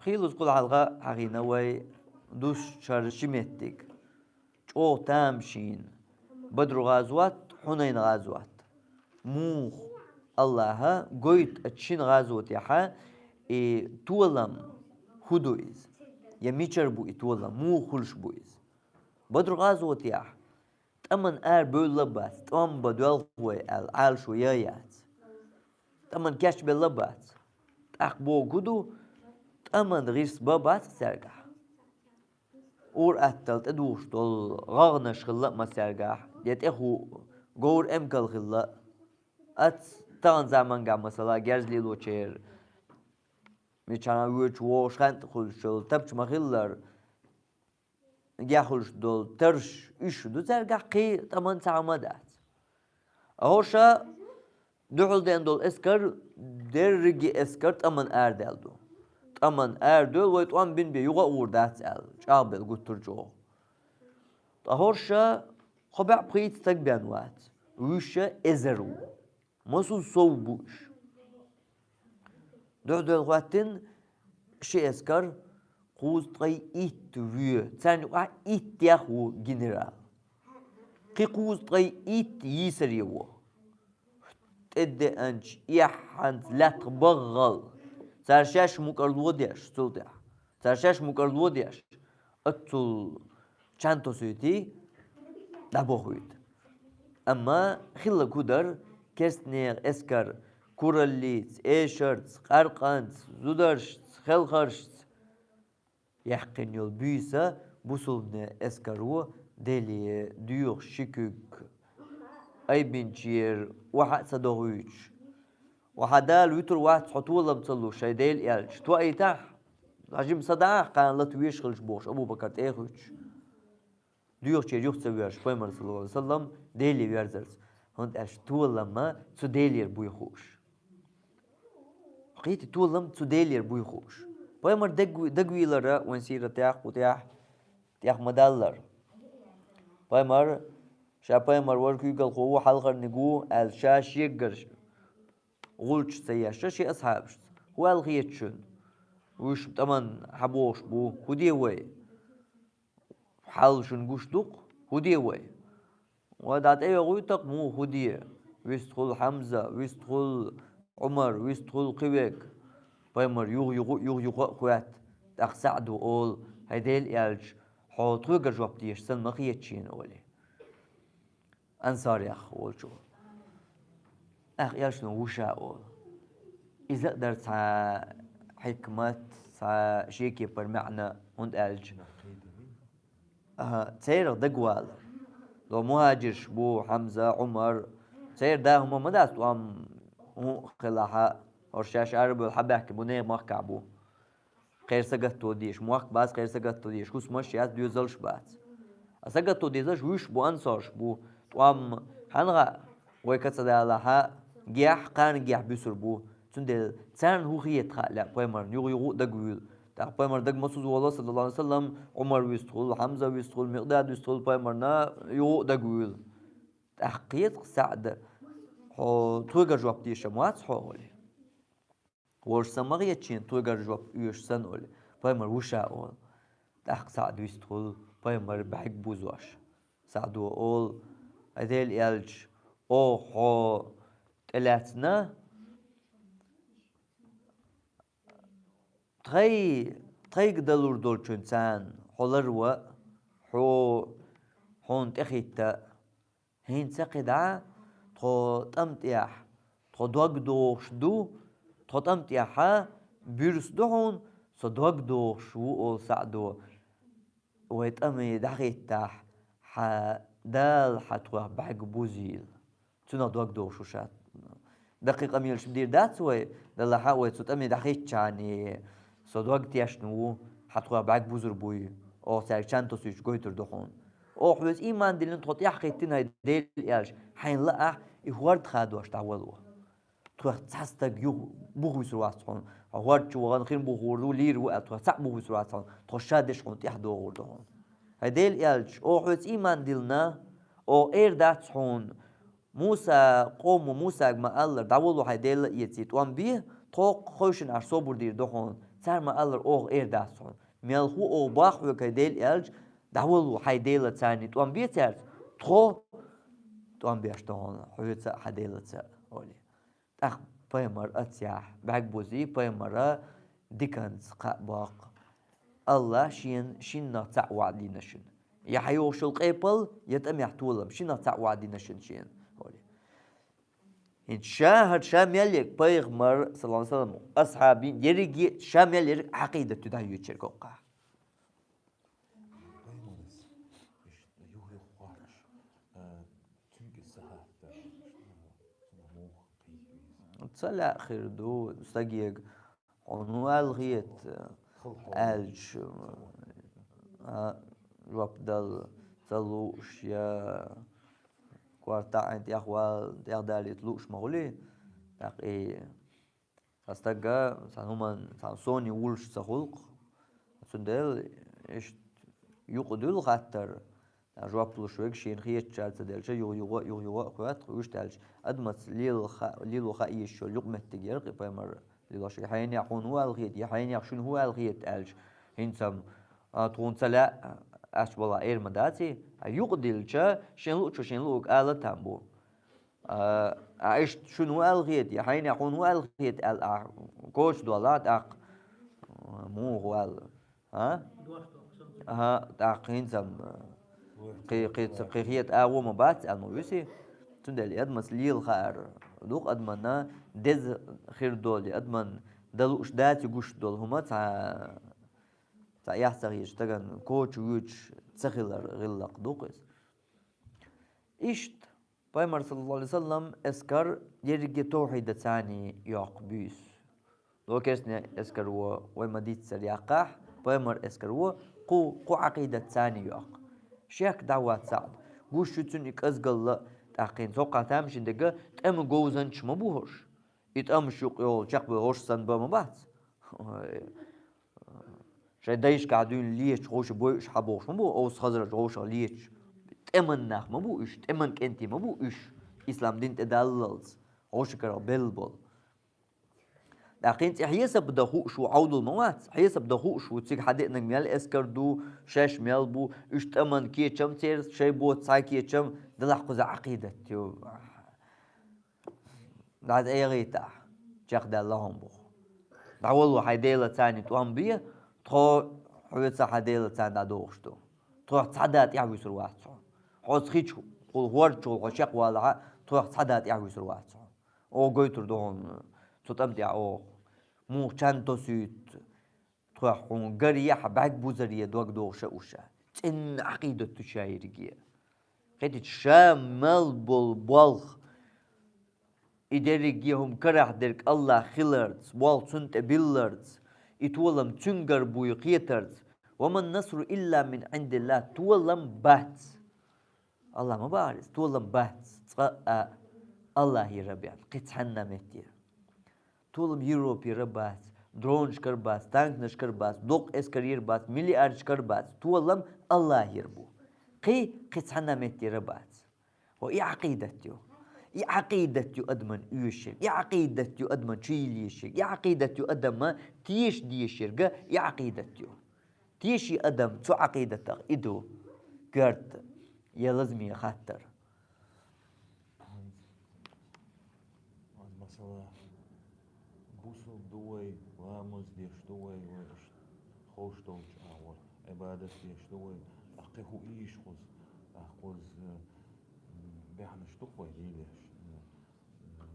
Хийлаза кхул хьалха хьахийна вай дуссучара ши меттиг. ЧӀогӀа тамашийна Бадру гӀазот, Хьунайн гӀазот. Муха Аллаха гойту оцу шина гӀазотехьа и толам хӀун ду иза? Я мичара бу и толам? Муха хуьлуш бу иза? Бадру гӀазотехь тӀаман ара бевлла а бац, тӀом бан доьлху вай аьлла, Ӏалашо ян яц. ТӀаман кечбелла а бац. ТӀаккха бохург хӀун ду, тӀаман гӀирс бан бац цаьргахь. Ур-атталла тӀедухуш долу гӀагӀнаш хилла а массаьргахь, я тӀехула говр эмкал хилла а. Ац тахана замангахь, масала, герз лелочеран, мичахьа воьдуш вогӀуш хан тӀе хуьлуш йолу тапча ма-хиллара, гехуьлуш долу тарш, уьш ду цаьргахь, кхин тӀаман цхьа хӀума а дац. ХӀорш а дуьхьал деана долу эскар, дерриге эскар тӀаман арадаьлла ду. ТӀаман арадевлла, вай тӀом бина бен юха а гӀур дац аьлла, чӀагӀбелла гуттар а чӀогӀа. Ткъа хӀорш а кхо бӀе пхийтта стаг бен вац, вуьш а эзар ву. Масул сов бу уьш? Дуьхьал хӀоьттина ши эскар, кхузткъе итт воь, царна юкъахь иттех ву генерал. Кхин кхузткъе итт йийсаре ву. ТӀедеанчу эххьанца лаьттах баххал, цара шаьш мукӀарло деш, цул тӀаьхьа. Цара шаьш мукӀарло деш, оццул чан тосуьйтий, дӀабохуьйту. Амма хилларг хӀун дара, керстанехан эскар кураллица, эшарца, къаьркъанца, зударшца, хелхаршца яьккхина йолу буьйса бусулбанийн эскаро Деле доьхуш ши куьг айбинчера охьа а ца дохуьйтуш, охьа Дала вуьтур вац хьо толам ца луш, шайн Дела аьлча, тоийтахь, хьажим са дахь, кхана лата веш хилча бохуш, Абу-Бакар тӀе а хуьттуш, доьхучеран юха ца воьрзуш, пайхамар, саллаллаху алейхи ва саллам, Деле верзарца, хӀунда аьлча толам цу Делера буй хууш. Кхетий, толам цу Делера буй хууш. Пайхамар дагви-, дагвийлара вайн сиратехь, кху тӀехь, тӀех ма-даллара. Пайхамар, ша пайхамар вара, куьйгалхо ву, хьалхарниг ву аьлла, ша шегара гӀулч ца еш, шен асхьабашца. ХӀун аьлла хета шуна? Уьш тӀаман хьабохуш бу, хӀун де вай? Хьал шуна гуш ду-кх, хӀун де вай? Вай дӀа тӀейогӀуьйту-кх, муха хӀун де? Вистхуьлу Хьамза, вистхуьлу Ӏумар, вистхуьлу кхин верг. Пайхамар юха-юха, юха-юха а хоьтту, тӀаккха СаӀда олу: «ХӀай Делан элча, хьо тхоьгара жоп дезаш санна ма хета шена», — олий. Ансарех волчо. ТӀаккха элчано ву ша олу. Иза а дара цхьа хьикмат, цхьа шен кепара маьӀна, хӀунда аьлча, аха, церах дагавала. Ло мухӀажирш бу, Хьамза, Ӏумар, церан да хӀума ма дац, тӀом хӀун а хилахь, хӀорш шаьш арабевлла хьабаьхкина бу, нехан махкахь бу. Кхера сагатто дезаш, мохк бац кхера сагатто дезаш, хӀусамаш яц, доьзалш бац. А сагатто дезаш вуьш бу, ансарш бу, тӀом хьанга вай каца далахьа, гехь, кхарна гехь буьсур бу. Цундела царна хӀун хета хаьа лаьа пайхамарна, юха-юха а дагавуьйла. ТӀаккха пайхамар дага ма суза волу, саллаллаху алейхи ва саллям, Ӏумар вистхуьлу, Хьамза вистхуьлу, Микъдад вистхуьлу, пайхамарна юха а дагавуьйла. ТӀаккха кхета СаӀда: «Хьо тхоьгара жоп дезаш вац хьо?» – олий. «Вожа сан ма хета шена тхоьгара жоп оьшуш санна», – олий. Пайхамар вуьш а олу. ТӀаккха СаӀда вистхуьлу, пайхамар бӀаьрг бузош. СаӀдо олу: «Ай Делан элча, оха хьо тӀелаьцна, тхай, тхайга далур долчуьнца хьо ларван, хьо, хьуна тӀехӀитта. ХӀинца кхидӀа тхо тӀам тӀехь, тхо дог дохуш ду, тхо тӀам тӀехьа буьрса ду хьуна, со дог дохуш ву», – олу СаӀдо. «Вай тӀаме дӀахӀиттахь, хьан Дала хьан тхох бӀаьрг бузийла. Цунах дог дохуш ву ша». Даккхий къамелаш дийр дац вай, делахь а вай цу тӀаме дӀахӀиттачхьана, со дог тешна ву, хьан тхох бӀаьрг бузур буй, оха цаьрга чан тосуьйтуш гойтур ду хьуна. Оха хьоьца ийман диллина, тхо тӀаьхьахӀиттина, хӀай Делан элча, хьайна лаахь, и хӀорд хадош дӀавало. Тхох цхьа стаг юха бухавуьсур вац хьуна. Хьо хӀорда чу вахана хин бухур ву, лийр ву аьлла, тхох цхьаъ бухавуьсур вац хьуна, тхо ша деш хьуна тӀаьхьа догӀур ду хьуна. ХӀай Делан элча, оха хьоьца ийман диллина, оха эр дац хьуна, Муса, къомо Мусага ма-аллара, дӀавало хьайн Дела а эций, тӀом бе, тхо кхойшина Ӏаш собар дийр ду хьуна, цара ма-аллара, оха эр дац хьуна. Мелхо оха боху хьоьга, хӀай Делан элча, дӀавало хьайн Дела царний, тӀом бе цаьрца, тхо тӀом беш ду хьуна, хьоьца а, хьан Делаца а, олий. ТӀаккха пайхамар аццехь бӀаьрг бузий, пайхамара диканца кхаъ боккху. Аллах шен, шиннах цхьаъ ваӀда дина шуна. Я хьайогӀуш йолу къепал, я тӀамехь толам, шиннах цхьаъ ваӀда дина шуна шена, олий. ХӀинца ша, хӀара ша мел ерг пайхамар, саллаллаху алейхи ва саллям, асхьабийн, ерриге а ша мел ерг Ӏакъидат ю дӀайоьдучуьра кхоккхахь. Ца лаьа хир ду, стаге хьуна ву аьлла хета, аьлча, а, жоп дала ца лууш я, корта Ӏайн тӀехвала, тӀехдалийта лууш ма хуьлий, тӀаккха и Цхьа стага, цхьана хӀуманна, цхьана соне вулуш ца хуьлу-кх. Цундела иштта юкъадуьллу хаттар, жоп луш верг шена хетачара ца делча, юха-юха а, юха-юха а хоьтту-кх, вуьшта аьлча, адамаца лела ха-, лело хаа езаш йолу юкъаметтиг яра-кх и, пайхамар лелош. Я хьенех хьуна хӀун аьлла хета, я хьенех шуна хӀун аьлла хета аьлча, хӀинца-м, а, тхуна ца лаьа, ас чу балахь эр ма даций, а юкъадиллича, шен луучо шен луург ала там бу. А, а иштта шуна хӀун аьлла хета, я хьенех хьуна хӀун аьлла хета аьлла ахь коча долахь тӀаккха, муха ву аьлла? А? Аха, тӀаккха хӀинца-м, кхин, кхин, кхин хета агӀо ма бац аьлла ма вуьсий. Цундела и адамаца лела хаар ду-кх, адамна деза хир долу, и адамна дан лууш даций гуш долу хӀума цхьа, цхьа эхь ца хеташ стагана коча воьдуш ца хилар гӀиллакх ду-кх иза. Иштта. Пайхамар, саллаллаху алейхи ва саллям, эскар ерриге а тавхьидаца йоккху буьйса. Ло керстанийн эскаро вай ма-дийццара яккхахь, пайхамар эскаро кху, кху Ӏакъидатца йоккху. Шек дӀа вац СаӀд. Гуш ю цуьнан и кӀазгалла а, тӀаккха хӀинца хӀокху хаттарна шен дерг, тӀеман говзанчаш ма бу хӀорш. И тӀамаш юкъа йолу чекхбевлла хӀорш санна бан ма бац. Ой, шайн дайшкахь дуьйна леташ, вовшийн бойуш хьан бохуш ма бу, Овс-Хазраж вовшах леташ. ТӀеман нах ма бу уьш, тӀеман кӀентий ма бу уьш. Ислам дин тӀедаллалц, вовшийн карах белла болу. ТӀаккха хӀинца и хьесап дан хууш ву Ӏовдал ма вац, хьесап дан хууш ву, цига хьан деанарг мел эскар ду, шаьш мел бу, уьш тӀеман кечам церан, шайн боцу цхьа кечам, делахь кхуза Ӏакъидат ю. ДӀа тӀе эгӀийтахь, чекхдаьлла хьуна боху. ДӀавало хьайн Делаца тӀом бе, тхо хьоьца хьан Делаца дӀадохуш ду. Тхох цхьа да тӀаьхьа вуьсур вац хьо. Хьо цхьа хи чу, кхул хӀорда чухула хьо чекхвалахь а, тхох цхьа да тӀаьхьа вуьсур вац хьо. Оха гойтур ду хьуна цу тӀам тӀехь оха. Муха чан тосуьйту? Тхох хьуна гарехь, бӀаьрг бузаре дог дохуш а уьш. ЦӀена Ӏакъидат ду ша ерриге. Кхетий, ша мел болу болх, и дерриге хӀума карахь дерг Аллах хиларца, болх цунна тӀе билларца, И толам цуьнгара буй кхетарца. «Ва ман насру илла мин Ӏиндиллахь», толам бац. Аллахь ма бахара иза, толам бац. Цкъа а Аллахьера бен, кхин цхьанна метте. Толам Европера бац, дронашкара бац, танкнашкара бац, доккха эскарера бац, миллиардашкара бац. Толам Аллахьера бу. Кхин, кхин цхьанна меттера бац. Хьо и Ӏакъидат ю. И Ӏакъидат ю адаман оьшург, и Ӏакъидат ю адаман чуйилла езарг, и Ӏакъидат ю адаман теша дезарг, и Ӏакъидат ю. Теший адам цу Ӏакъидатах, и ду коьрта я лазаме хаттар. Масала, бусулба ду вай, ламаз деш ду вай, вай иштта ховш долчу агӀор, Ӏибадат деш ду вай, а кхин хӀун ийша кхуза, а кхуза, м, баьхнаш ду-кх вай лелош, м, м,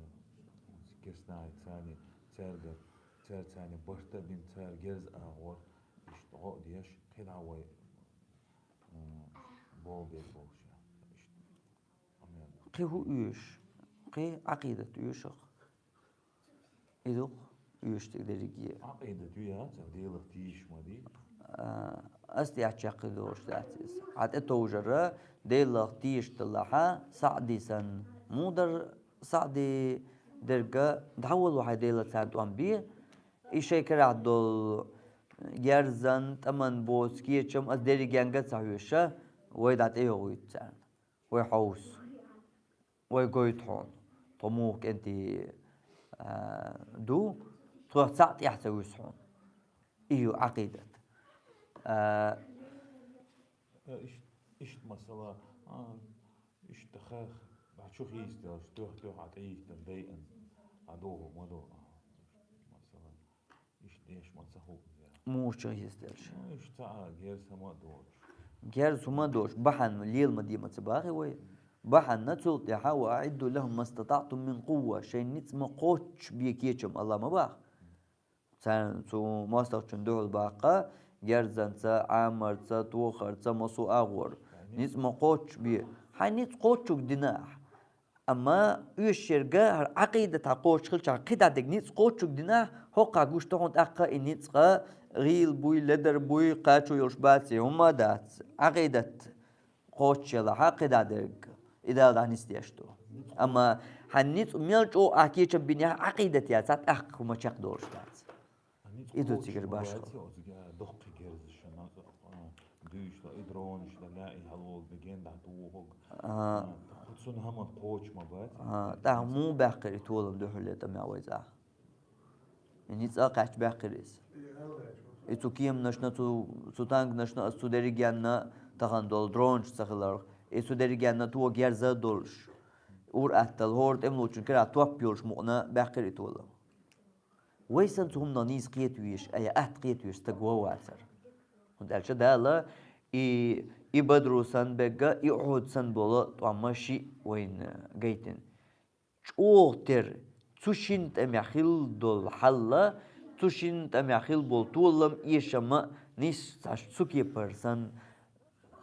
кестнахь царна, цаьрга, цаьрца царна барт а бина, цара герз агӀор, иштта гӀо а деш, кхидӀа вай, м, болх беш болуш. Иштта. Кхин хӀун оьшу? Кхин Ӏакъидат оьшу-кх. И ду-кх оьшург дерриге. Ӏакъидат ю яц, Делах тийша ма дий. А, ас тӀехь чаккхе долуш дац иза. Хьан тӀетовжар Делах тийша далахь, СаӀди санна. Муха дара СаӀди дерг, дӀаволавелла хьайн Дела царна тӀом бе? И шайн карахь долу герзан, тӀаман боцу кечам ас дерригенга а ца хьоьжуш, вай дӀатӀейогӀуьйту царна. Вай хьовса. Вай гойту хьуна. Тхо муха кӀентий, а, ду, тхох цхьаъ тӀаьхьа ца вуьсу хьуна. И ю Ӏакъидат. А, Э, иш-, иштта масала, а, иштта хах, а, чу хийцаделча, туьх-туьх а тӀеиттина дайъан, а, догӀу ма ду, а, масала. Иштта деш ма ца хууш. Муха чу хийцаделча? Ну, иштта цхьа а герз хӀума а доцуш. Герз хӀума а доцуш, бахьана лела ма де ма ца боху вай. Бахьана цул тӀаьхьа: «Ва аӀидду лахӀум мастатаӀтум мин къувва». Шайн ницкъ ма кхоччуш бе кечам, Аллахь ма боху. Царна цу мостагӀчунна дуьхьал баккха, герзанца, Ӏамарца, тохарца, массо а агӀор. Ницкъ ма кхоччуш бе. Хьайн ницкъ кхоччуш дина ахь. Амма оьшург хӀара Ӏакъидат хьан кхочуш хилчахь, кхидӀа дерг ницкъ кхоччуш дина ахь, хӀокхахь гуш ду хьуна тӀаккха и ницкъ гӀийла буй, ледар буй, кхачо йолуш баций, хӀума а дац. Ӏакъидат кхоччуш елахь, кхидӀа дерг и Дала дӀанисдеш ду. Амма хьан ницкъ мел чӀогӀа ахь кечам бинехь, Ӏакъидат яцахь, тӀаккха хӀума чекхдолуш дац. И ду цигара башха. Доккхий герзаш, а, дуьйцуш дан, и дронаш дан, и хьалолга ген дӀатухург. Ага. А, цунна хӀума кхочуш ма бац. Ага, тӀаккха муха баьккхира и толам дуьхьал тӀамехь вайца? И ницкъ а кхаьчча баьккхира иза. И цу кеманашна, цу, цу танканашна, аса цу дерригенна тахана долу дронаш ца хиларх, и цу дерригенна тоха герз а долуш, ур-атталла хӀора тӀемалочун кара топ йолуш мукъана баьккхира и толам. Вай санна цу хӀуманах нийса кхета везаш, а я атта кхета везаш стаг ван вацара. ХӀунда аьлча Дала и, и Бадру санна бегга, и Ухьуд санна болу тӀом шиъ вайна гайтина. ЧӀогӀа тера, цу шина тӀамехь хилла долу хьал, цу шина тӀамехь хилла болу толам, эшам а нийсса цхьа цу кепара санна,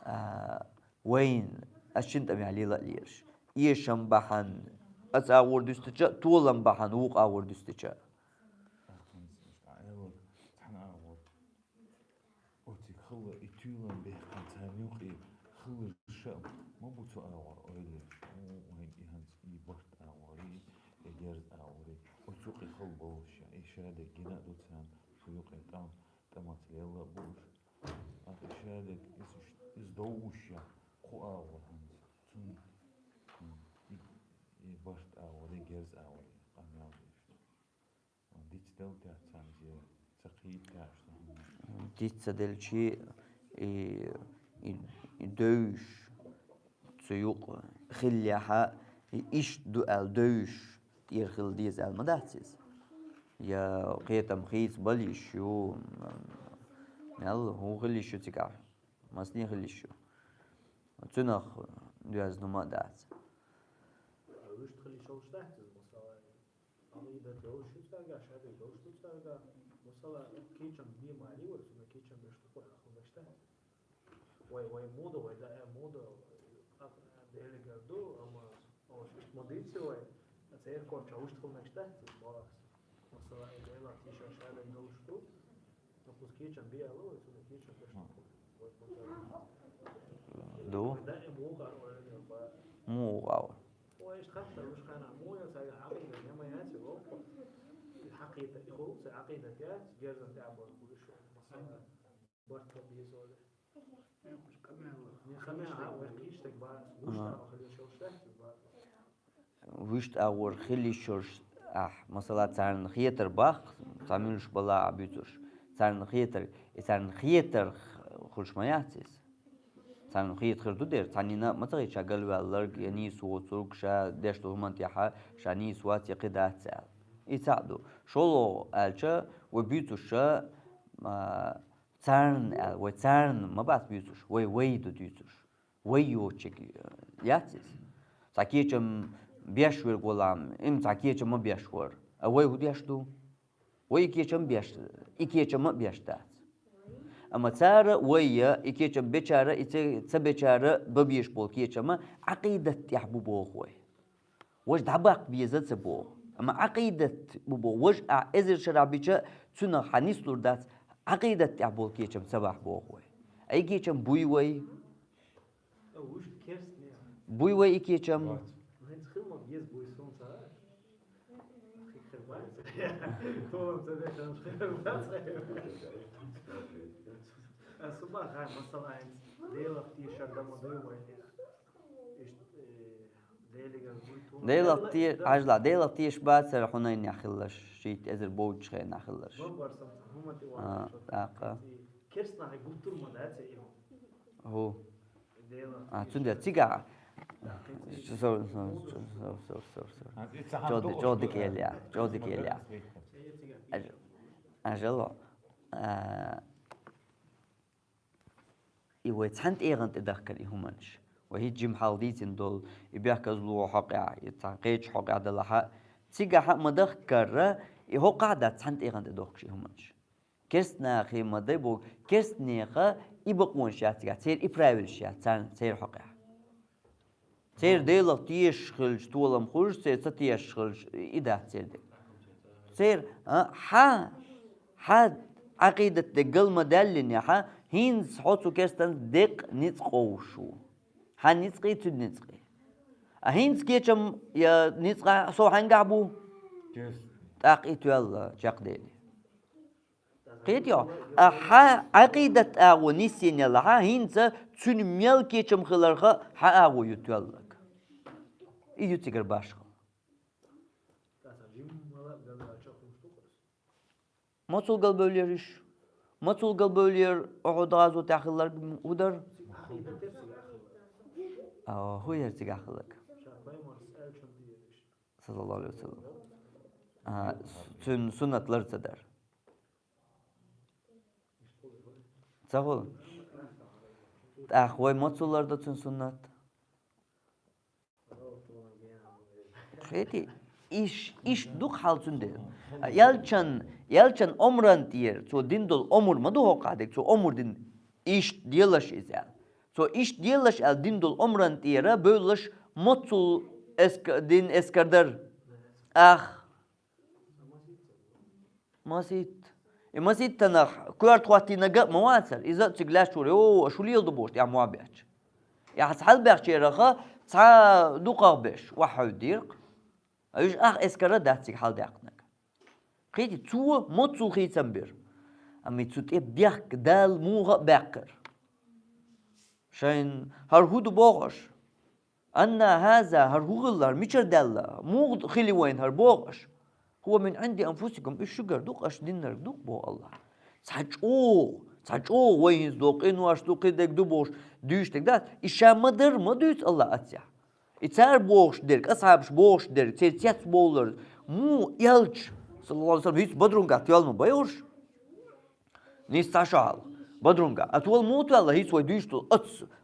а, вайна, аса шина тӀамехь лела а лелаш. Эшам бахьана аса агӀор дуьстича а, толам бахьана вукху агӀор дуьстича а. Оциг хилла и туьйлам бехкан царна юкъе хилла ша ма бу цу агӀор ойла еш. О, вайн и хӀанз и барт агӀор, и, и герз агӀор, и оцу юкъе хилла болуш ша. И шадерг гина а ду царна, цу юкъе тӀам, тӀамаца лелла а бу уьш. Ах, и шадерг, иза, иза довуш ша, кху агӀор хӀанз. Цунна, м, и, и барт агӀор, и герз агӀор, къамел деш ду. Диц дала тӀехь царна зе, ца кхийта тӀехь шу. Диц ца делчи, и, и, и девзаш, цу юкъа хиллехьа, и иштта ду аьлла девзаш, тӀера хила деза аьлла ма дац иза. Я кхетам хийца бала йиш ю, мел хӀун хила йиш ю цигахь, масане хила йиш ю. Цунах доьзна хӀума а дац. Вуьшта хила йиш йолуш дац иза, масала, Амма и дан долуш ю цаьрга, шадерг долуш ду цаьрга. Масала, кийчам бен ма алий вай, цунна кийчам беш ду, вай хӀун беш дац? Вай, вай муха ду, вай да, э, муха ду, а, а, Делегара ду, амма, о, иштта ма дийци вай, а церковча вуьшта хила мегаш дац, боху ас. Масала, и Делах тийша шадерг долуш ду, Ду. Му вау. Вуьшта агӀор хила йиш йолуш ахь, масала, царна хетар баккха, цхьа муьлш бала а буьйцуш, царна хетар, и царна хетар хуьлуш ма яц иза. Царна хетар хир ду дера, цхьаннина а ма ца хета ша галваьлларг, я нийса воцург, ша деш долу хӀуманна тӀехь ша нийса вац, я кхин дац аьлла. И цхьаъ ду. ШолгӀа аьлча, вай буьйцуш ша, а, царна аьлла, вай царна ма бац буьйцуш, вай вай ду дуьйцуш. Вай йоцург, э, яц иза. Цхьа кечам беш верг валахь, имма цхьа кечам ма беш вара. А вай хӀун деш ду? Вай и кечам беш, и кечам а беш дац. Амма цара вай я, и кечам бечара, и ца, ца бечара бан безаш болу кечам Ӏакъидат тӀехь бу боху вай. Важа дӀабаккха беза ца боху. Амма Ӏакъидат бу боху. Важа ахь эзар шарахь бича, цунах хьан нислур дац, Ӏакъидат тӀехь болу кечам ца бахь боху вай. Ай кечам буй вай? Буй вай и кечам? Делах те-, хьажла, Делах теша бацара Хьунайнехь хилларш, шийтта эзар боцучу хенахь хилларш. А, тӀаккха. ХӀу. А, цундела цигахь. Чо-, чо-, чо-, чо-, чо-, чо-, чо-, чо-, дика ел я, чо-, дика ел я. Аж-, ажало. А, И вай цхьана тӀегӀан тӀе дахкара и хӀуманаш. Вай хӀинца жимма хьалха дийцина долу, и бехказло хьокъехь, и цхьа кхечу хьокъехь далахь, цигахь а ма дахкара, и хӀокхахь а дац цхьана тӀегӀан тӀе дохкуш и хӀуманаш. Керстанахе ма дай боху, керстанеха и бакъонаш яц цигахь, церан и правилаш яц царна, церан хьокъехь. Церан Делах тешаш хилча толам хуьлуш, церан ца тешаш хилча и дац церан дерг. Церан, а, хьан, хьан Ӏакъидат дерг гал ма даьллинехь, хӀинца хьо цу керстанца деккъа ницкъ къовсуш ву. Хьан ницкъий, цуьнан ницкъий. А хӀинца кечам я ницкъ сов хьаьнгахь бу? ТӀаккха и тоьлла чекхдели. Кхетий хьо? А хьан Ӏакъидат агӀо нисъелахь, хӀинца цуьнан мел кечам хиларх хьан агӀо ю тоьлларг. И ю цигара башхалла. Мацул галбевллера уьш? Мацул галбевллера Ухьуд гӀазотехь хилларг хӀун дара? А, хӀун яра цигахь хилларг? Саллаллаху алейхи ва саллям. А, цуьнан суннат лар ца дара. Ца хуьлу? ТӀаккха вай мацул лар до цуьнан суннат? Кхетий, иш, иш ду-кх хьал цуьнан дела. Ялчан, ялчан омран тӀера, цо дина долу омр ма ду хӀокхахь дерг, цо омр дина, иштта делаш иза аьлла. Цо иштта делаш аьлла дина долу омран тӀера бевллаш мацул эска-, дина эскар дара. Ах. Масийтта. И масийтта танах коьрта хӀоттийнарг а ма вацара. Иза а цига лаьтташ вара, йо, аша хӀун леладо бохуш, тӀехь мохь бетташ. Ахьа цхьалбаьхчераха цхьа дукхагӀа беш, охьахьуьйдира-кх. Уьш ах эскар а дац цига хьалдаьккхинарг. Кхетий, цо мацул хийцам бира. Амма цу тӀе бехк Дала муха а баьккхира. Шайн хӀара хӀун ду боху аша? Анна хӀаза, хӀара хӀун хилла, хӀара мичара даьлла? Муха хили вайна хӀара боху аша? ХӀува мин Ӏинди анфусикум, уьш шуьгара ду-кх, аша динарг ду-кх боху АллахӀа. Цхьа чӀогӀа, цхьа чӀогӀа вай хӀинца ду, къинош ду, кхидерг ду бохуш, дуьйцуш дерг дац. И ша ма-дарра ма дуьйцу АллахӀа аццехь. И цара бохуш дерг, асхьабаш бохуш дерг, церан цецбовлар, муха элча, саллаллаху алейхи ва саллям, хӀинца Бадрунгахь тоьлла ма бай уьш? Нийса цхьа шо хьалха. Бадрунгахь. Аса вала муха тоьлла, хӀинца вай дуьйцуш долу, ас,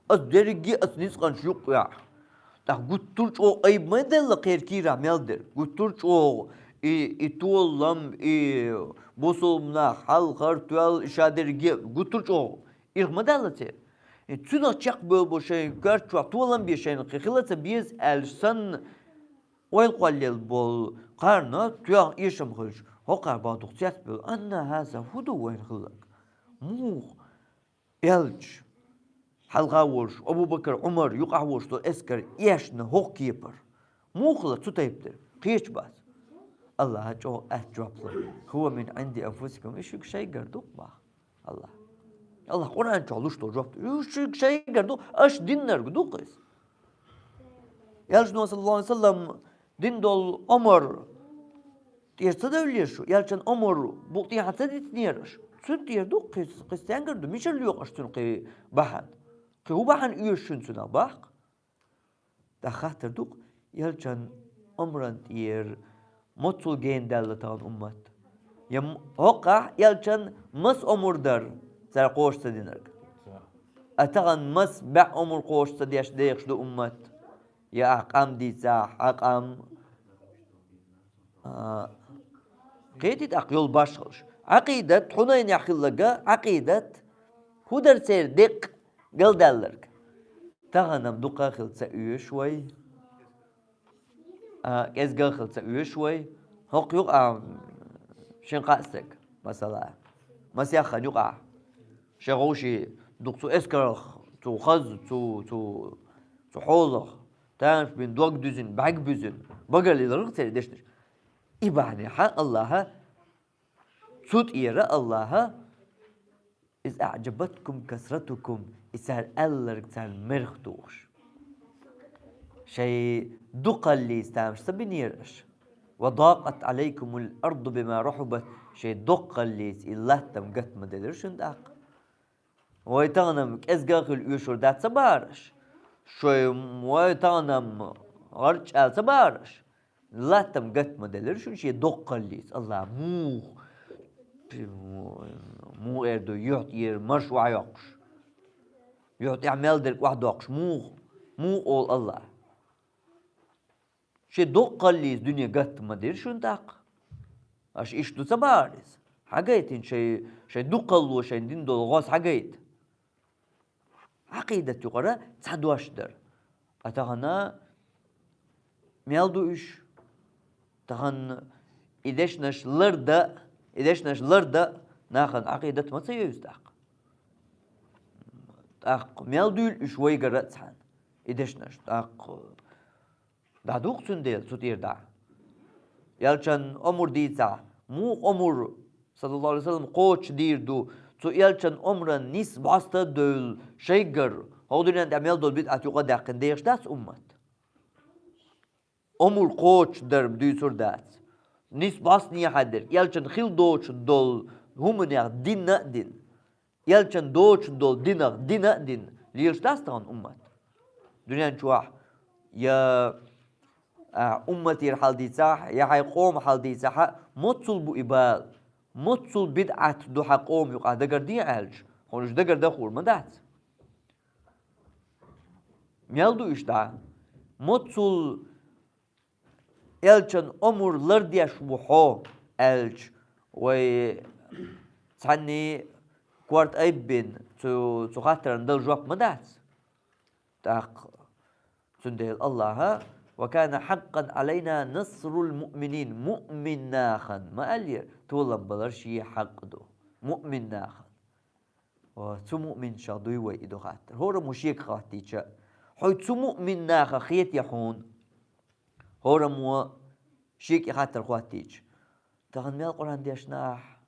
ас дерриге а ас ницкъанаш юккъехь. ТӀаккха гуттар а чӀогӀа айба ма делла кхеран кийрахь мел дерг. Гуттар а чӀогӀа и, и толам, и бусулба нах хьалхара тоьлла, и ша дерриге а гуттар а чӀогӀа. Ирх ма даьлла церан. И цуьнах чекхбевлла бу шайн коьрта чохь толам бе шайна кхин хила ца беза аьлча санна, ойла кхоллаелла болу кхарна тоьхна эшам хилча, хӀокхара боху дукха цецбевлла, анна хӀаза, хӀун ду вайна хилларг? Муха? Элча, хьалха волуш, Абу-Бакар, Ӏумар, юкъахь волуш цу эскар эшна хӀокху кепара. Муха ла цу тайпа дерг? Кхеча бац. Аллаха чӀогӀа атта жоп ло: «ХӀува мин Ӏинди анфусикум», и шуьга шайгара ду-кх боху Аллаха. Аллаха Къуръан чохь луш долу жоп ду. Уьш шуьга шайгара ду, аша диннарг ду-кх иза. Элчано, саллаллаху алейхи ва саллам, дина долу омар тӀера ца девллера шу, элчан омар букъ тӀехьа ца дитинера аша? Цуьнан тӀера ду-кх кхин, кхин стенгара ду, мичара лоьху аша цуьнан кхин бахьана? Кхин хӀун бахьана оьшу шуна цунах боху-кх? ТӀаккха хаттар ду-кх, элчан омран тӀера маццул гена даьлла тахана уммат? Я м-, хӀокхахь элчан маса омра дара цара кхочуш ца динарг? А тахана маса бӀе омра кхочуш ца деш дехаш ду уммат? Я ахь къам дийцахь, хьан къам? А, кхетий тӀаккха йолу башхаллаш. Ӏакъидат, Хьунайнехь хилларг Ӏакъидат, хӀун дара церан деккъа галдаьлларг? Тахана-м дукха а хила ца оьшу вай. А, кӀезга а хила ца оьшу вай. ХӀокху юкъахь шен кхаа стаг, масала, масех хан юкъахь шен гӀовший дукха цу эскарах, цу хаза, цу, цу, цу хьолах, тамаш бина, дог дуьзина, бӀаьрг буьзина, багаллиларх церан дешнаш. И бахьанехьа Аллаха, цу тӀера Аллаха: «Из аӀджабаткум касратукум», и цара аьлларг царна мерах тухуш. Шайн дукхаллица тамаш ца бинера аша. «Ва дакъат Ӏалайкумул арду бима рахьубат», шайн дукхаллица и латта-м гатта ма делира шуна тӀаккха. Вай тахана-м кӀезга а хила оьшур дац ца бахара аша? Шайн вай тахана-м гӀарчӀ аьлла ца бахара аша? Латта-м гатта ма делира шуна шен дукхаллица. Аллах, муха, муха эр ду, юьхь тӀера марш охьайоккхуш? Юьхь тӀехь мел дерг охьадоккхуш, муха, муха олу Аллах? Шен дукхаллица дуьне гатта ма дира шуна тӀаккха? Аша иштта ду ца бахара иза? Хьагайтина шайн, шайн дукхалло шайн дина долу гӀоз хьагайта? Ӏакъидат юкъара цхьа дош дара. Ткъа тахана мел ду уьш? Тахана и дешнаш лардан, и дешнаш лардан нахана Ӏакъидат ма ца евза тӀаккха? ТӀаккха мел дуьйлу уьш вайгара а цхьаьна, и дешнаш? ТӀаккха дӀадугӀу цундела цу тӀера дӀа. Элчан омра дийцахь, муха омра, саллаллаху алейхи ва саллям, кхочушдийр ду, цу элчан омран нис бӀоста а девлла, шайгара, хӀокху дуьнен тӀехь мел долу бидӀат юкъа а даьккхина дехаш дац уммат? Омра кхочушдар дуьйцур дац. Нис бӀостанехьа дерг, элчан хила доцуш долу хӀуманех дина а дина. Элчан доцуш долу динах дина а дина, лелаш дац тахана уммат? Дуьнен чохь я, а, умматера хьал дийцахь, я хьайн къоман хьал дийцахь, моццул бу и бала, моццул бидӀат ду хьан къоман юкъахь дагарде аьлча, хьуна уьш дагардан хуур ма дац. Мел ду уьш дӀа? Моццул элчан омра лардеш ву хьо аьлча, вай цхьанний корта айббина цу, цу хаттарна дала жоп ма дац? ТӀаккха цундела Аллаха: «Ва кана хьаккъан Ӏалайна насрул муъминин», муъмин нахана ма аьллера, толам балар шен хьакъ ду муъмин нахана. О, цу муъминашах дуй вай и ду хаттар? ХӀораммо шега хаттийча, хьо цу муъмин нахах хетий хьуна? ХӀораммо шега и хаттар хаттийча, тахана мел Къуръан дешна ахь,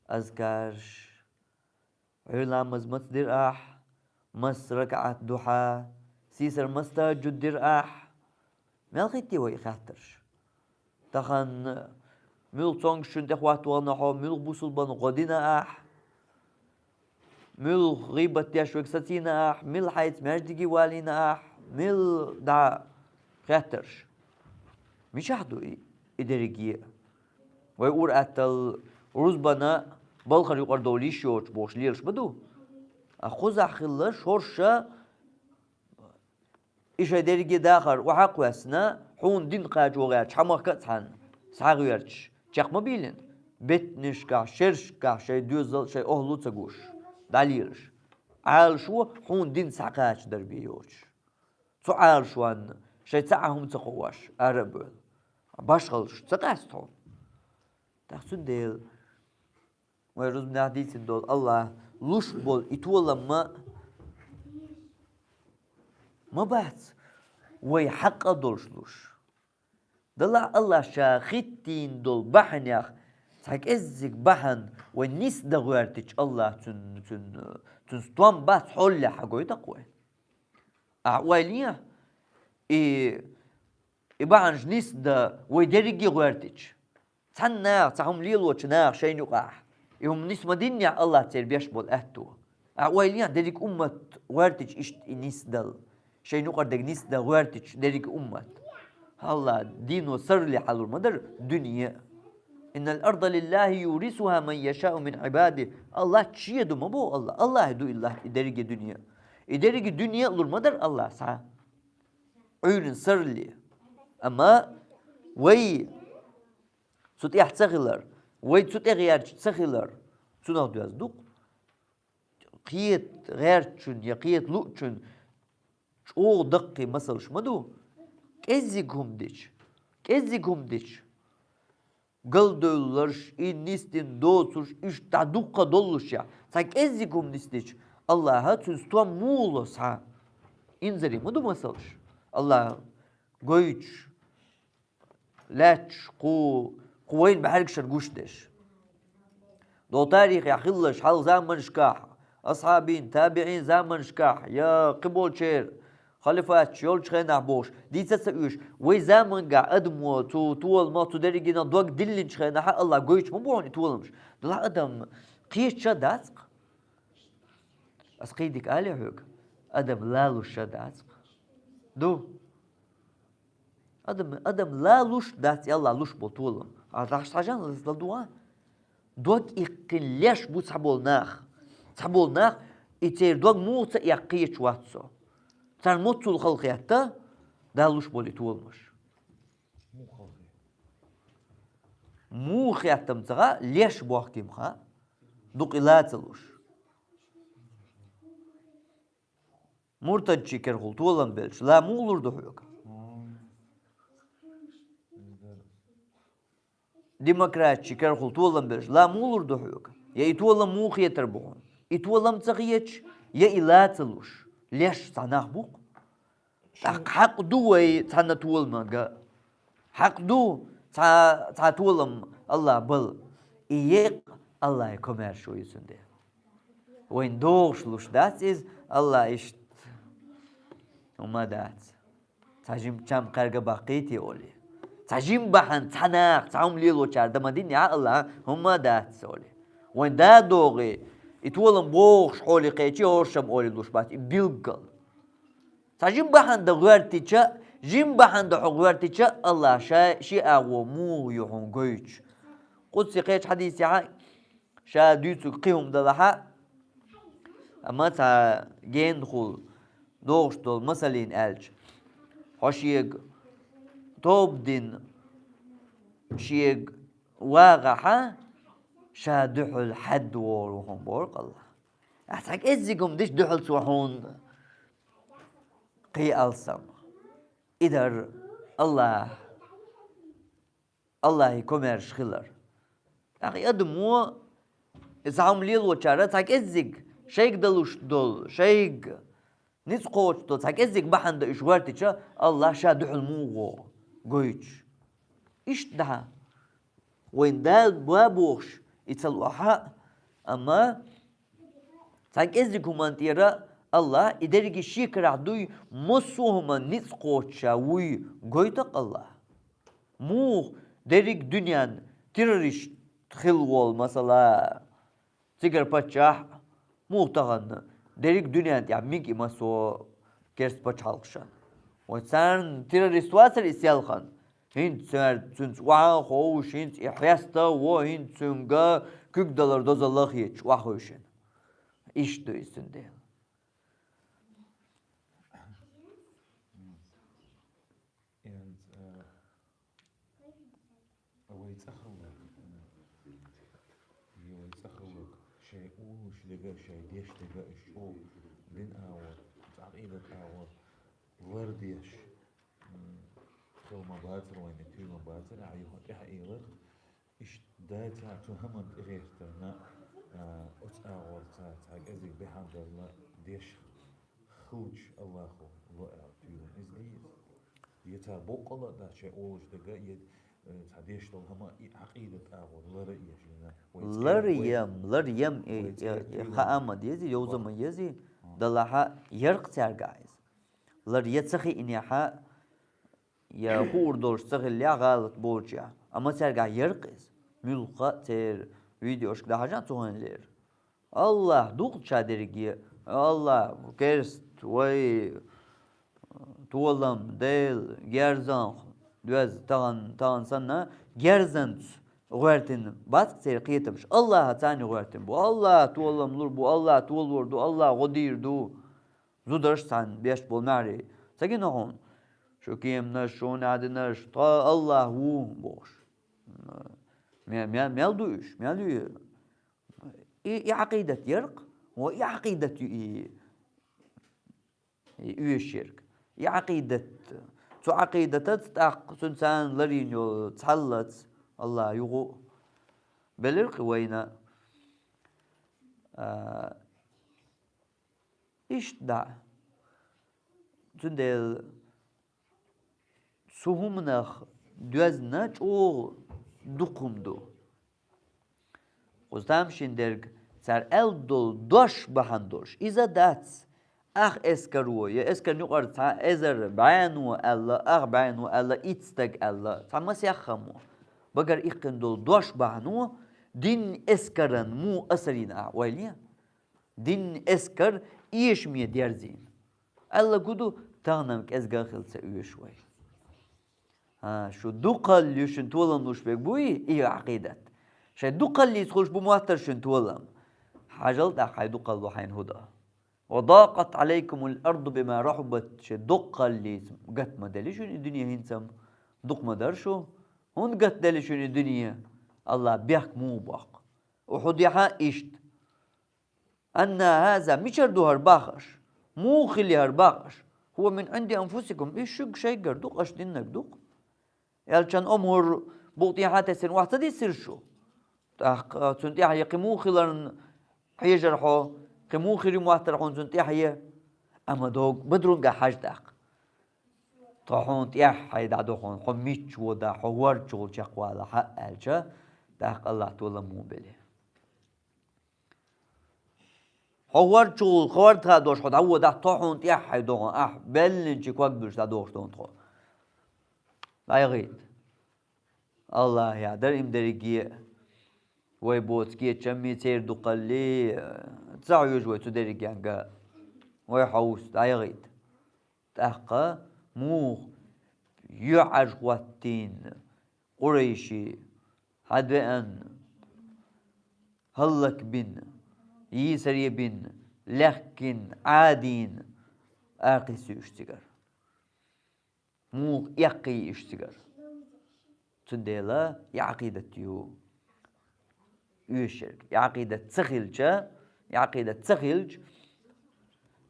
азкарш, Ӏуьйра ламаз маца дира ахь, маса ракаӀат ду хьан, сийсара маса тахӀажжуд дира ахь? Мел хеттий вай и хаттарш? Тахана муьлха цомгушчунна тӀе хӀотта вахана хьо, муьлха бусулбанна гӀо дина ахь? Муьлха гӀийбат деш верг сацийна ахь? Мила хьайца маьждиге валийна ахь? Мила дӀа хеттарш? Мичахь ду и, и дерриге а? Вай ур-атталла рузбана балхара юкъара довла йиш йоцуш бохуш лелаш ма ду? А кхузахь хилла шорша, и шайн дерриге а дахар охьа а кхоьссина, хьуна дин кхачо гӀерташ хьан махка а цхьаьна схьагӀерташ чекх ма бийлина, беттанашкахь, шерашкахь шайн доьзал, шайн охӀла а ца гуш, дӀалелаш. Ӏалашо хьуна дин схьакхачадар бен йоцуш. Цу Ӏалашонна шайн цхьа а хӀума ца кхоош, ара а бевлла, башхаллаш ца къаьста хьуна? ТӀаккха цундела Вай рузбанах дийцина долу АллахӀа луш болу и толам ма, ма бац вай хьакъ долуш луш. Далахь АллахӀа ша хӀиттийна долу бахьанех цхьа кӀеззиг бахьана вай нисдан гӀоьртича, АллахӀа цуьнан, цуьнан, цуьнан стом бац хьоллехь хьан гойту-кх вай. Ахьа ойла е, и, и бахьанаш нисдан вай дерриге гӀоьртича. Цхьана наха, цхьа хӀума лелочу наха шайна юкъахь и хӀума нис ма-диннехь, АллахӀа церан беш болу аьтто. Ахьа ойла е, дерриг уммат гӀоьртича иштта и нисдала. Шайна юкъара дерг нисдан гӀоьртича дерриг уммат. АллахӀа дийно сарле хьалур ма дара дуьне. «Иннал арда лиллахӀи юрисуха ман яшаъу мин Ӏибадихи». АллахӀ шен ду ма боху АллахӀа. АллахӀе ду и латта, и дерриге дуьне. И дерриге дуьне а лур ма дара АллахӀа схьа. Ӏуьйранна сарле. Амма вай цу тӀехь ца хилар, вай цу тӀе гӀерташ ца хилар, цунах доьзна ду-кх. Кхета гӀертачун я кхета луучун чӀогӀа даккхий масалш ма ду. КӀеззиг хӀума дича, кӀеззиг хӀума дича, галдевлларш, и нисдина доцурш, иштта дӀа дуккха доллушехь, цхьа кӀеззиг хӀума нисдича, АллахӀа цуьнан стом муха ло схьа? Инзаре ма ду масалш. АллахӀа гойтуш, лаьтташ кху, кху вайна бӀаьргашна гуш дерш. Долу тарихехь хилларш хьалха заманашкахь, асхьабийн, табиӀийн заманашкахь, я кхиболчеран халифаташ йолчу хенахь бохуш, дийца а ца оьшу, вай замангахь адамо цу толамах, цу дерригенах дог диллинчу хенахь а АллахӀа гойтуш ма бу хьуна и толамаш. Далахь адам кхеташ а дац-кх. Ас кхин дика алий хьоьга? Адам лалуш а дац-кх. Ду. Адам, адам лалуш дац и АллахӀа луш болу толам. А дахьаш схьажан лаза ладугӀа? Дог иккхина леш бу цхьаболу нах. Цхьаболу нах, и церан дог муха ца эккхийча вац со. Царна моццул хала хетта, Дала луш болу и толамаш. Муха хетта-м ца хаьа, леш бохкий-м хаьа, дукха и ла ца луш. Муртадчийн карахула толам белча, ла муха лур ду хьоьга? Демократчийн карахула толам белча, ла муха лур ду хьоьга? Я и толам муха хетар бу хьуна? И толам ца хеташ, я и ла ца луш, леш цхьа нах бу-кх. ТӀаккха хьакъ ду вай цхьана толаман ган. Хьакъ ду цхьа, цхьа толам АллахӀа бала. И еккъа АллахӀе комаьршо ю цундела. Вайна догӀуш луш дац иза, АллахӀа иштта хӀума дац. Цхьа жима чам кхаьрга баккхийти олий. Цхьа жима бахьана цхьа наха, цхьа хӀума лелочара дан ма диннехь а АллахӀа хӀума дац олий. Вайн да догӀий, и толам богӀуш хьоле кхечи хӀоршам олий луш бац, и билггал. Цхьа жима бахьана дан гӀоьртича, жима бахьана дан хьо гӀоьртича, АллахӀа ша, шен агӀо муха ю хьуна гойтуш. Къудси кхечу хьадисехь ша дуьйцург кхин хӀума далахь а, амма цхьа генахула догӀуш долу масаллина аьлча, хьо шега тоба дина, шега вагӀахь а, ша дуьхьал хьаьдда вогӀур ву хьуна боху АллахӀа. Ахьа цхьа кӀеззиг хӀума дича дуьхьал цо хьуна кхин алсам. И дара АллахӀ, АллахӀе комаьрша хилар. ТӀаккха и адамо, и цхьа хӀума лелочара цхьа кӀеззиг, шайга далуш долу, шайга ницкъ кхочуш долу цхьа кӀеззиг бахьана дан уьш гӀоьртича, АллахӀ ша дуьхьал муха вогӀу гойтуш. Иштта дахьа. Вайн Дала ба бохуш, и ца луахь а, амма цхьа кӀеззиг хӀуманна тӀера АллахӀ и дерриге шен карахь дуй, массо а хӀуманна ницкъ кхочуш ша вуй гойту-кх АллахӀ. Муха дерриг дуьненна террорист хилла волу, масала, цигара паччахь, муха тахана дерриг дуьненна тӀехь мега и массо а керста пачхьалкхашна. Вай царна террорист вацара и селхана. ХӀинца цара цуьнца охьа а ховш, хӀинца и хьеста а во, хӀинца цуьнга куьг далар дозалла а хеташ охьахевшина. Иштта ду иза цундела. ХӀинца, а, вай цӀа хилларг, и вай цӀа хилларг, шайн олуш дерг а, шайн деш дерг а, уьш чӀогӀа дин агӀор, цӀакъ Ӏийрат агӀор лардеш, м, хила ма бацара вайна, туьйла ма бацара, ахьа юха тӀаьхьа Ӏийрат, иштта дацахь цу хӀуманна тӀегӀертарна, А, оцу агӀор цара цхьа кӀезиг бехьан долла деш хилча, Аллахо ло аьлла туьйхина иза дийр. Я цара боккъала а дац шайн олуш дага, я, э, цхьа деш долу хӀума и Ӏакъидат агӀор лара а еш дина. Вай цӀера, вай, ларъем, ларъем, э, вай цӀера э, туьйхина хаам ма дезий, йовза ма езий, а, далахьа яркъ цаьрга иза. Лар я ца хиънехьа, я хуур долуш ца хиллехь гӀалат болчехь. Амма цаьргахь яркъ иза. Муьлхха а церан видеошка дӀахьажа цу хенан лера. Аллах дукха ша дерриге. Аллах, керст, вай, толам, Дела, герзанх, доьза, тахана, тахана санна, герзанца гӀоьртина бац церан кхетамаш. Аллаха царна гӀоьртина бу. Аллах толам лур бу, Аллах толор ду, Аллах гӀо дийр ду. Зударш цхьаьна беш болу маьхьарий. Ца гина хьуна? Шу кеманаш, шуна Ӏадинарш, тхо Аллах ву, бохуш. Ме-, ме-, мел ду уьш? Мел ю? И, и Ӏакъидат яркъ, ва и Ӏакъидат ю и, и оьшург. И Ӏакъидат. Цу Ӏакъидатаца тӀаккха цуьнан царна ларийна йолу цхьаллац Аллах юха а белира кхин вайна. А, Иштта дӀа. Цундела цу хӀуманах доьзна чӀогӀа дукха хӀума ду. Кхуза тамашийна дерг цара аьлла долу дош бахьана долуш. Иза дац, ах эскаро, я эскарна юкъара цхьа эзар бӀено аьлла, ах бӀено аьлла, итт стаг аьлла, цхьа масех хӀума. Багара иккхина долу дош бахьано, динан эскаран муха асар йина ахь ойла е? Динан эскар эшаме дерзийна. Аьлла гу ду, тахана-м кӀезга а хила ца оьшу вай. А, шу дукхалла ю шуна толам луш верг буй, и Ӏакъидат. Шайн дукхаллица хуьлуш бу моттара шуна толам. Хьажал тӀаккха хьайн дукхалло хьайна хӀун до. «Ва дакъат Ӏалайкумул арду бима рахьубат», шайн дукхаллица гатма дели шуна и дуьне хӀинца-м. Дукха ма дара шу. ХӀунда гатделли шуна и дуьне? Аллах бехк муха боккху? Ухьудехьа иштта. «Анна хаза», мичара ду хӀара бахаш? Муха хили хӀара бахаш? «ХӀува мин Ӏинди анфусикум», и шуьга шайгара ду-кх, аша диннарг ду-кх. Элчан омра букъ тӀехьа тесина охьа ца дисира шу? ТӀаккха цунна тӀаьхье кхин муха хиларна хьежара хьо, кхин муха хир ю моттара хьуна цунна тӀаьхье? Амма дог бадрунга хьажа тӀаккха. Тхо хьуна тӀаьхье дӀадо хьуна, хьо мичча во дахь, хьо хӀорда чухула чекхвалахь аьлча, тӀаккха Аллах толам муха бели? Хьо хӀорда чухула, хӀорда хадош хьо дӀаводахь, тхо хьуна тӀаьхье догӀун, ахь беллинчи ког буьллуш дӀадохуш ду тхо. ДӀаяхийта. Аллахьа дара им дерриге а. Вай боцу кечам а, церан дукхаллий а, ца хьоьжу вай цу дерригенга. Вай хьовса, дӀаяхийта. ТӀаккха муха юьхьӀаьржа хӀоттийна, къурайший, хьадеана, хӀаллакбина, йийсаре бина, лаьхкина, Ӏадийна, аракхиссуьйтуш цигара? Муха эккхийна уьш цигара? Цундела и Ӏакъидат ю оьшург. И Ӏакъидат ца хилча, и Ӏакъидат ца хилча,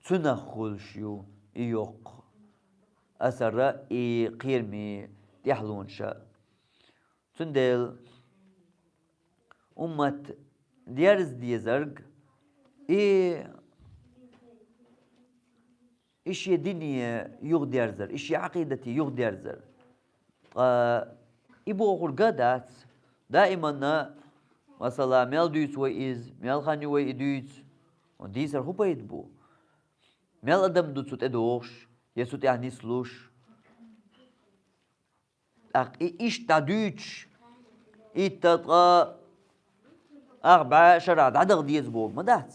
цунах хуьлуш ю и йоккха асар а, и кхераме тӀаьхьалонаш а. Цундела уммат дерза дезарг и, и шен дине юхадерзар, и шен Ӏакъидате юхадерзар. Ткъа и бохург а дац. Даиманна, масала, мел дуьйцу вай иза, мел хан ю вай и дуьйцу, дийцар хӀун пайда бу? Мел адам ду цу тӀе догӀуш, я цу тӀехь нислуш? ТӀаккха и иштта дӀадуьйцуш, итт ткъа, ах бӀе шарахь дӀадаха деза бохург ма дац.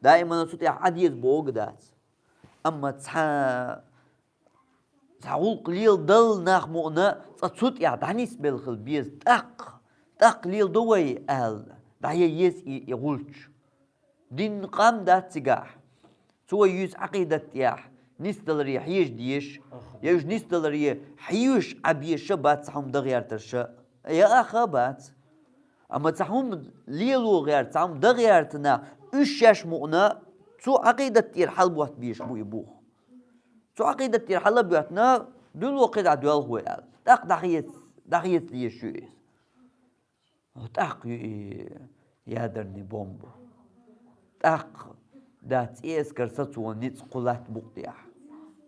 Даиманна цу тӀехь Ӏа деза бохург а дац. Амма цхьа, цхьа гӀуллакх леладала нах мукъана цкъа цу тӀехь дӀанисбелла хила беза тӀаккха, тӀаккха леладо вай аьлла, дӀаян еза и, и гӀулч. Динан къам дац цигахь. Цо вай юьйцу Ӏакъидат тӀехь нисдаларе хьежа дезаш, я уьш нисдаларе хьоьжуш Ӏа безаш а бац цхьа хӀума дан гӀертарш а, я ах а бац. Амма цхьа хӀума лело гӀерта, цхьа хӀума дан гӀерта нах, уьш шаьш мукъана цу Ӏакъидат тӀера хьалаботта безаш бу и бух. Цу Ӏакъидат тӀера хьала а боьттина, дуьлло кхидӀа доьлху вай аьлла. ТӀаккха дӀахеца, дӀахеца дезаш ю иза. ТӀаккха ю и, ядерный бомба. ТӀаккха дац и эскар сацо ницкъ кху латта букъ тӀехь.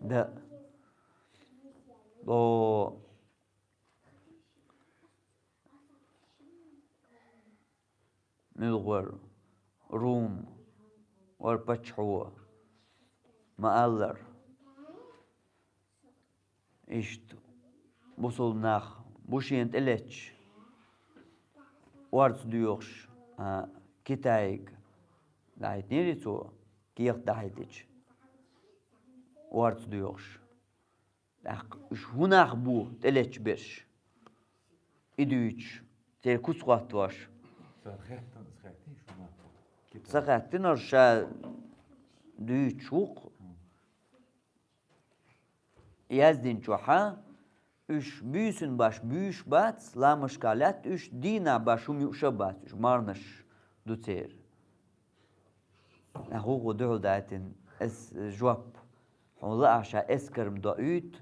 Да. О, муьлхха вара Рум, вара паччахьо, ма-аллара. Иштта бусулба нах бу шена тӀелетташ, орца доьхуш, а, Китайга дӀахьийтинера цо, кехат дӀахьийтича, орца доьхуш. ТӀаккха уьш хӀун нах бу тӀелетташ берш? И дуьйцуш, церан куц хӀоттош. Сан хаьттина, ас хаьттина, шу нах бу. Сан хаьттина, ша дуьйцуш ву-кх. Яздинчохь а, уьш буьйсанна баш буьйш бац, ламашка лаьтта уьш, дийнахь баш хӀума юуш а бац, уьш марнаш ду церан. Нах вукхо дуьхьал дайтина, ас жоп, хьуна лаахь ша эскарма доуьйту,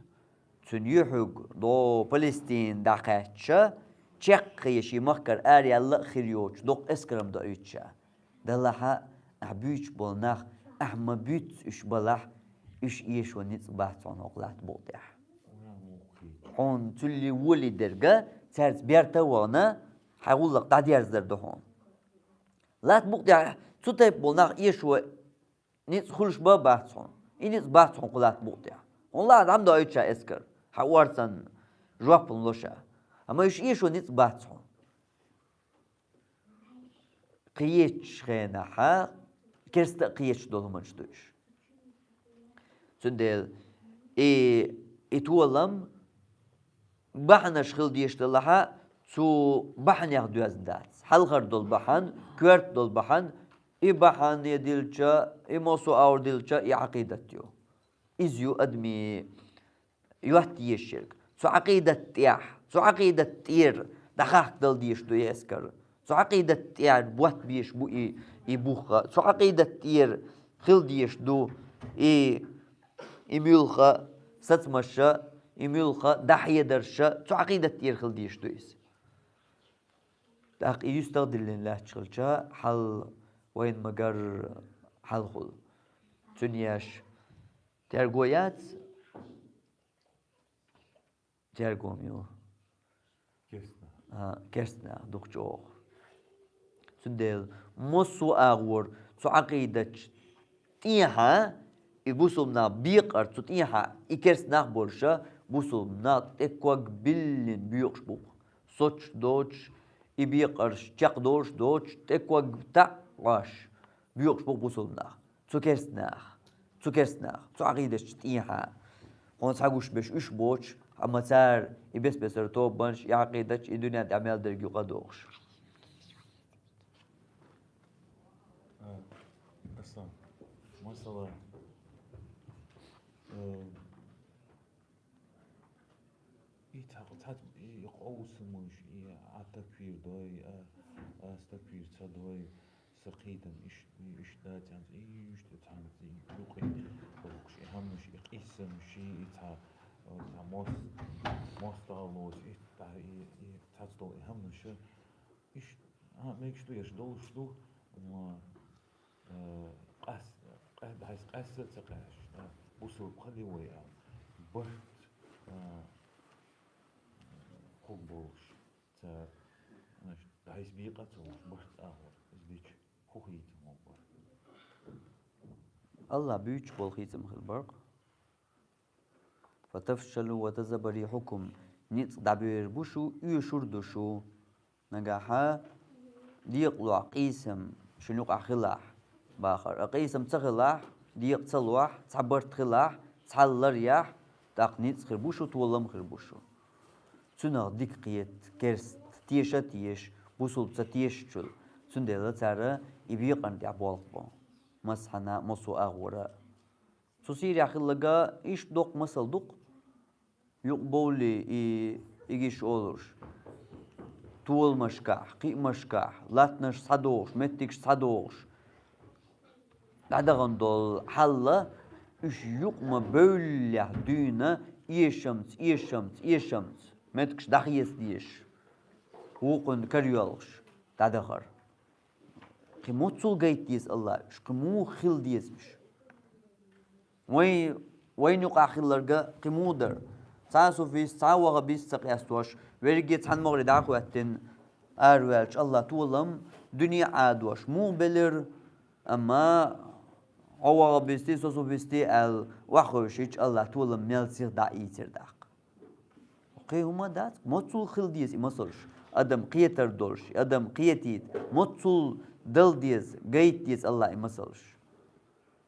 цуьнан юьхьиг до Палестина дӀакхаьчча, чеккхе шен махкара араяьлла а хир йоцуш, доккха эскарма доуьйту ша. Делахь а, ахь буьйцуш болу нах, ахь ма буьйццу уьш балахь, уьш эшо ницкъ бац хьуна хӀокху латта букъ тӀехь. Хьуна цуьллий волий дерг а, цаьрца берта а вахана, хьайн гӀуллакх дӀадерзадар ду хьуна. Латта букъ тӀехь цу тайпа болу нах эшо ницкъ хуьлуш бан бац хьуна. И ницкъ бац хьуна кху латта букъ тӀехь. Хьуна лаахь дӀа ма доуьйту ша эскар, хьан орцанна жоп хӀума ло ша. Амма уьш эшо ницкъ бац хьуна. Кхечу хенахь а керста а кхечу долу хӀуманаш ду уьш. Цундела и, и толам бахьанаш хила дезаш делахь а, цу бахьанех доьзна дац. Хьалхара долу бахьана, коьрта долу бахьана, и бахьане дилча, и массо а агӀор дилча, и Ӏакъидат ю. Иза ю адамийн йотта езаш ерг. Цу Ӏакъидат тӀехь, цу Ӏакъидат тӀера дӀахахка дала дезаш ду и эскар. Цу Ӏакъидат тӀера ботта безаш бу и, и бух а. Цу Ӏакъидат тӀера хила дезаш ду и, и муьлхха сацамаш а, и муьлхха дӀахьедарш а. Цу Ӏакъидат тӀера хила дезаш ду иза. ТӀаккха и юьстах диллина лаьтташ хилча, хьал вайна ма-гарра хьалхула. Цуьнан еш терго яц? Терго ма ю. Керстанах. А, керстанах дукха чӀогӀа. Цундела массо а агӀор цу Ӏакъидатчу тӀехьа, и бусулба нах бекъар цу тӀехьа, и керстанах а болуша, бусулба нах тӀе ког биллина боькъуш бу-кх. Соцуш доцуш, и бекъарш чекхдолуш доцуш, тӀе ког таӀ а Ӏаш, боькъуш бу-кх бусулба нах. Цу керстанах, цу керстанах, цу Ӏакъидатчу тӀехьа. Хьуна схьагуш берш уьш боцуш, амма цара и бес-бесара тобанаш, и Ӏакъидатчу, и дуьнен тӀехь мел дерг юкъа а дохуш. А, аса, масала, э, и цхьа, цхьа, и къовсамаш, и а такфир дой, а, а такфир ца дой, са кхетам иш, и иш дац, и иш дац, и юкъе бохуш, и хӀамаш, и къийсамаш, и цхьа, э, цхьа мос-, мостагӀаллоца, и, и, и цхьацца долу и хӀамаш, иш, а, мегаш ду, еш долуш ду, ма, э, къас-, къа-, дӀахьа къаьсса а ца къаьсташ, да, бусалба хили вай аьлла, барт, э, кхуг болуш, цара, значит, дӀахьа бекъа а ца луш, барт агӀор, иза дича, хӀун хийцам хӀун бара? АллахӀ буьйцуш болу хийцам хир бара-кх. «Фатафшалу ва тазхаба рихьукум», ницкъ дӀабер бу шу, оьшур ду шу. Нагахь декъалохь къийсам шуна юкъахь хилахь, бахар. А къийсам ца хилахь, декъа ца лохь, цхьа барт хилахь, цхьа лар яхь, тӀаккха ницкъ хир бу шу, толам хир бу шу. Цунах дика кхета керста, теша а теша, бусалба ца тешачул. Цундела цара и бекъарна тӀехь болх бо. Масхьана, массо а агӀора. Цу сийрехь хилларг иштта доккха масал ду-кх. Юкъа бовлий и, и гиш олуш. Толамашкахь, кхиамашкахь, латтанаш схьадохуш, меттигаш схьадохуш. ДӀадахана долу хьалла, уьш юкъа ма бевллехь дуьйна, эшамца, эшамца, эшамца, меттигаш дӀахеца дезаш. Вукхунна карайоьлхуш дӀадахар. Кхы моццул гайта деза АллахӀа уьш, кхы муха хила деза уьш. Вай, вайна юкъахь хилларг кхы муха дара. Цхьа суфист, цхьа ваххабист ца къестош, верриге цхьана могӀаре дӀахӀоьттина араваьлча, АллахӀ толам, дуьне Ӏадош муха белира, амма хьо ваххабисте, со суфисте аьлла, охьахевшича, АллахӀ толам мел сиха дӀаийцира тӀаккха. Кхин хӀума дац, моццул хила деза и масалш. Адам кхетар долуш, адам кхетийта, моццул дала деза, гайта деза АллахӀа и масалш.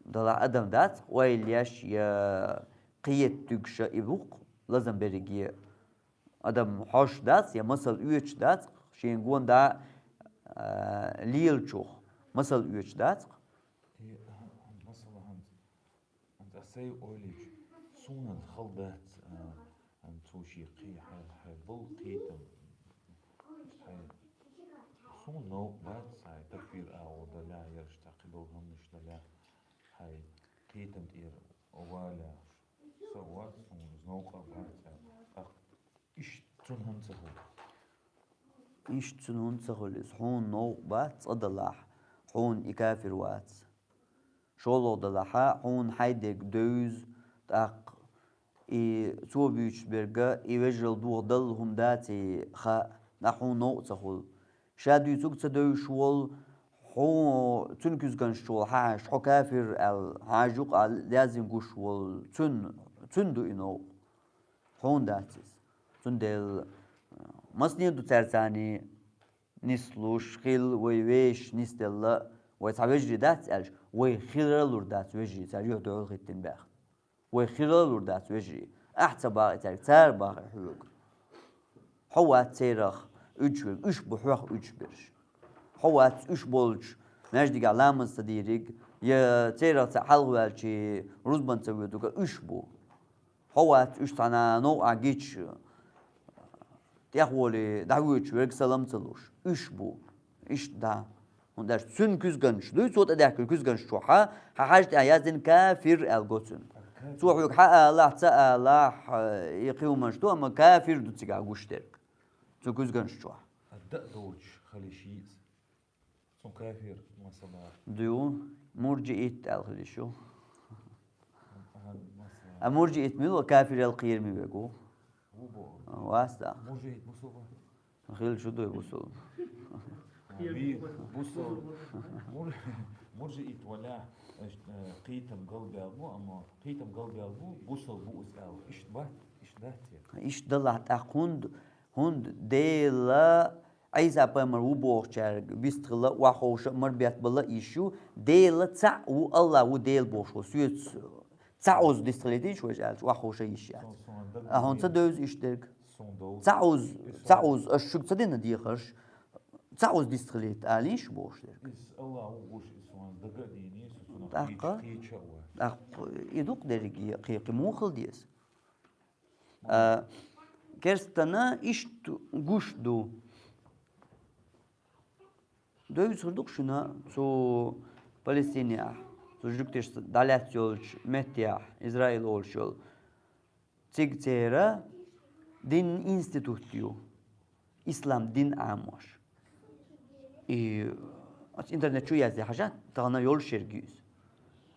Делахь адам дац, ойла еш я кхета туьгуш и бу-кх лазам берриге. Адам хьожуш дац, я масал оьцуш дац, шена гонда, а, лелачух масал оьцуш дац. И, а, масала хӀинца, хӀинца ас сайн ойла йича, суна хала дац, а, хӀинца цо шен кхе-, хьай, хьай болу кхетам, хьай, суна новкъа бац, хьай такфир агӀо далахь, яраш цхьа кхидолу хӀуманаш далахь, хьай кхетам тӀера валахь. Со вац, суна иза новкъа бац аьлла. ТӀаккха иштта цунна хӀунда ца хуьлу? Иштта цунна хӀунда ца хуьлу иза? Хьуна новкъа бац цкъа далахь, хьуна и кафир вац. ШолгӀа далахьа, хьуна хьайн дерг девза, тӀаккха и цо буьйцуш берг, и вежаралла дохадала хӀума дац и хаьа, нах хьуна новкъа ца хуьлу. Ша дуьйцург ца девзаш волу, хьо цуьнан куьзганаш чу волу хьан хьаьжча, хьо кафир аьлла, хьан хьаьжа юкъахь лаьззина гуш волу, цуьнан, цуьнан ду и новкъа. Хьуна дац иза. Цундела масане ду цаьрца цхьаьна нислуш, хилла вай вешан нисделла, вай цхьа вежарий дац аьлча, вай хиларал лур дац вежарий, цара юьхь-дуьхьал хӀиттина баьхна. Вай хиларал лур дац вежарий. Ахь ца бахий цаьрга, цара бахий хьоьга. Хьо вац церах уьдуш верг, уьш бу хьох уьдуш берш. Хьо вац уьш болчу маьждигехь ламаз ца дийриг, я церах цхьаъ хьалхаваьлча рузбан ца воьдург, уьш бу. Хьо вац уьш цхьана новкъахь гича, тӀехволий дӀавоьдуш верг салам ца луш. Уьш бу. Иштта да. ХӀунда аьлча цуьнан куьзганаш дуй, цо тӀедаьхкина куьзганаш чохь, хьан хьаьжа тӀехь яздина кафир аьлла го цуьнан. Цо хьоьга хьан алахь, ца алахь, и кхин хӀуманаш ду, амма кафир ду цигахь гуш дерг. Цуьнан куьзганаш чохь. А дан а доцуш хила йиш йий иза? Цунна кафир, масала. Ду, мурджиит аьлла хила йиш ю. Аха, масала. А мурджиит мила ву, кафир аьлла кхераме верг ву? Ву боху. А, вац да. Мурджиит бусулба? Хила шу дуй бусулба. А, ви-, бусул-, мур-, мурджиит валахь, э, кхетам галбаьлла бу, амма кхетам галбаьлла бу, бусул бу иза аьлла. Иштта бац, иштта дац те? Иштта далахь тӀаккха хӀунда, хӀунда Дела Ӏийса пайхамар ву бохучаьрга вистхила, охьаховша а, марбетта бала а йиш ю, Дела цхьаъ ву, АллахӀ ву Дела бохуш волу соьца цхьа Ӏуза дистхилийтийша вайша аьлча, охьаховша йиш яц. Ахьа хӀунда ца девза иштта дерг? Цхьа Ӏуза, цхьа Ӏуза, аша шуьга ца дина дехарш, цхьа Ӏуза дистхилийта алийша бохуш дерг. ТӀаккха, тӀаккха и ду-кх дерриге, кхин, кхин муха хила деза? А, керстана иштта гуш ду. Девза хир ду-кх шуна цу Палестинехь, цу жуьгташца дӀалаьцна йолчу меттехь, Израиль олуш йолу. Цига церан динан институт ю, ислам дин Ӏамош. И оцу интернет чу язде хьажа, тахана йолуш ерг ю иза.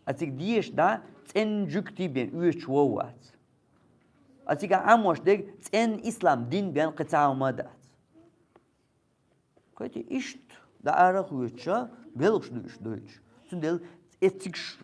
А цига деша дӀа цӀенна жуьгтий бен оьцуш вов вац. А цига Ӏамош дерг цӀенна ислам дин бен кхин цхьа хӀума а дац. Кхетий, иштта дӀа арахоьцуша, белхаш ду уьш дойтуш. Цундела эццигаш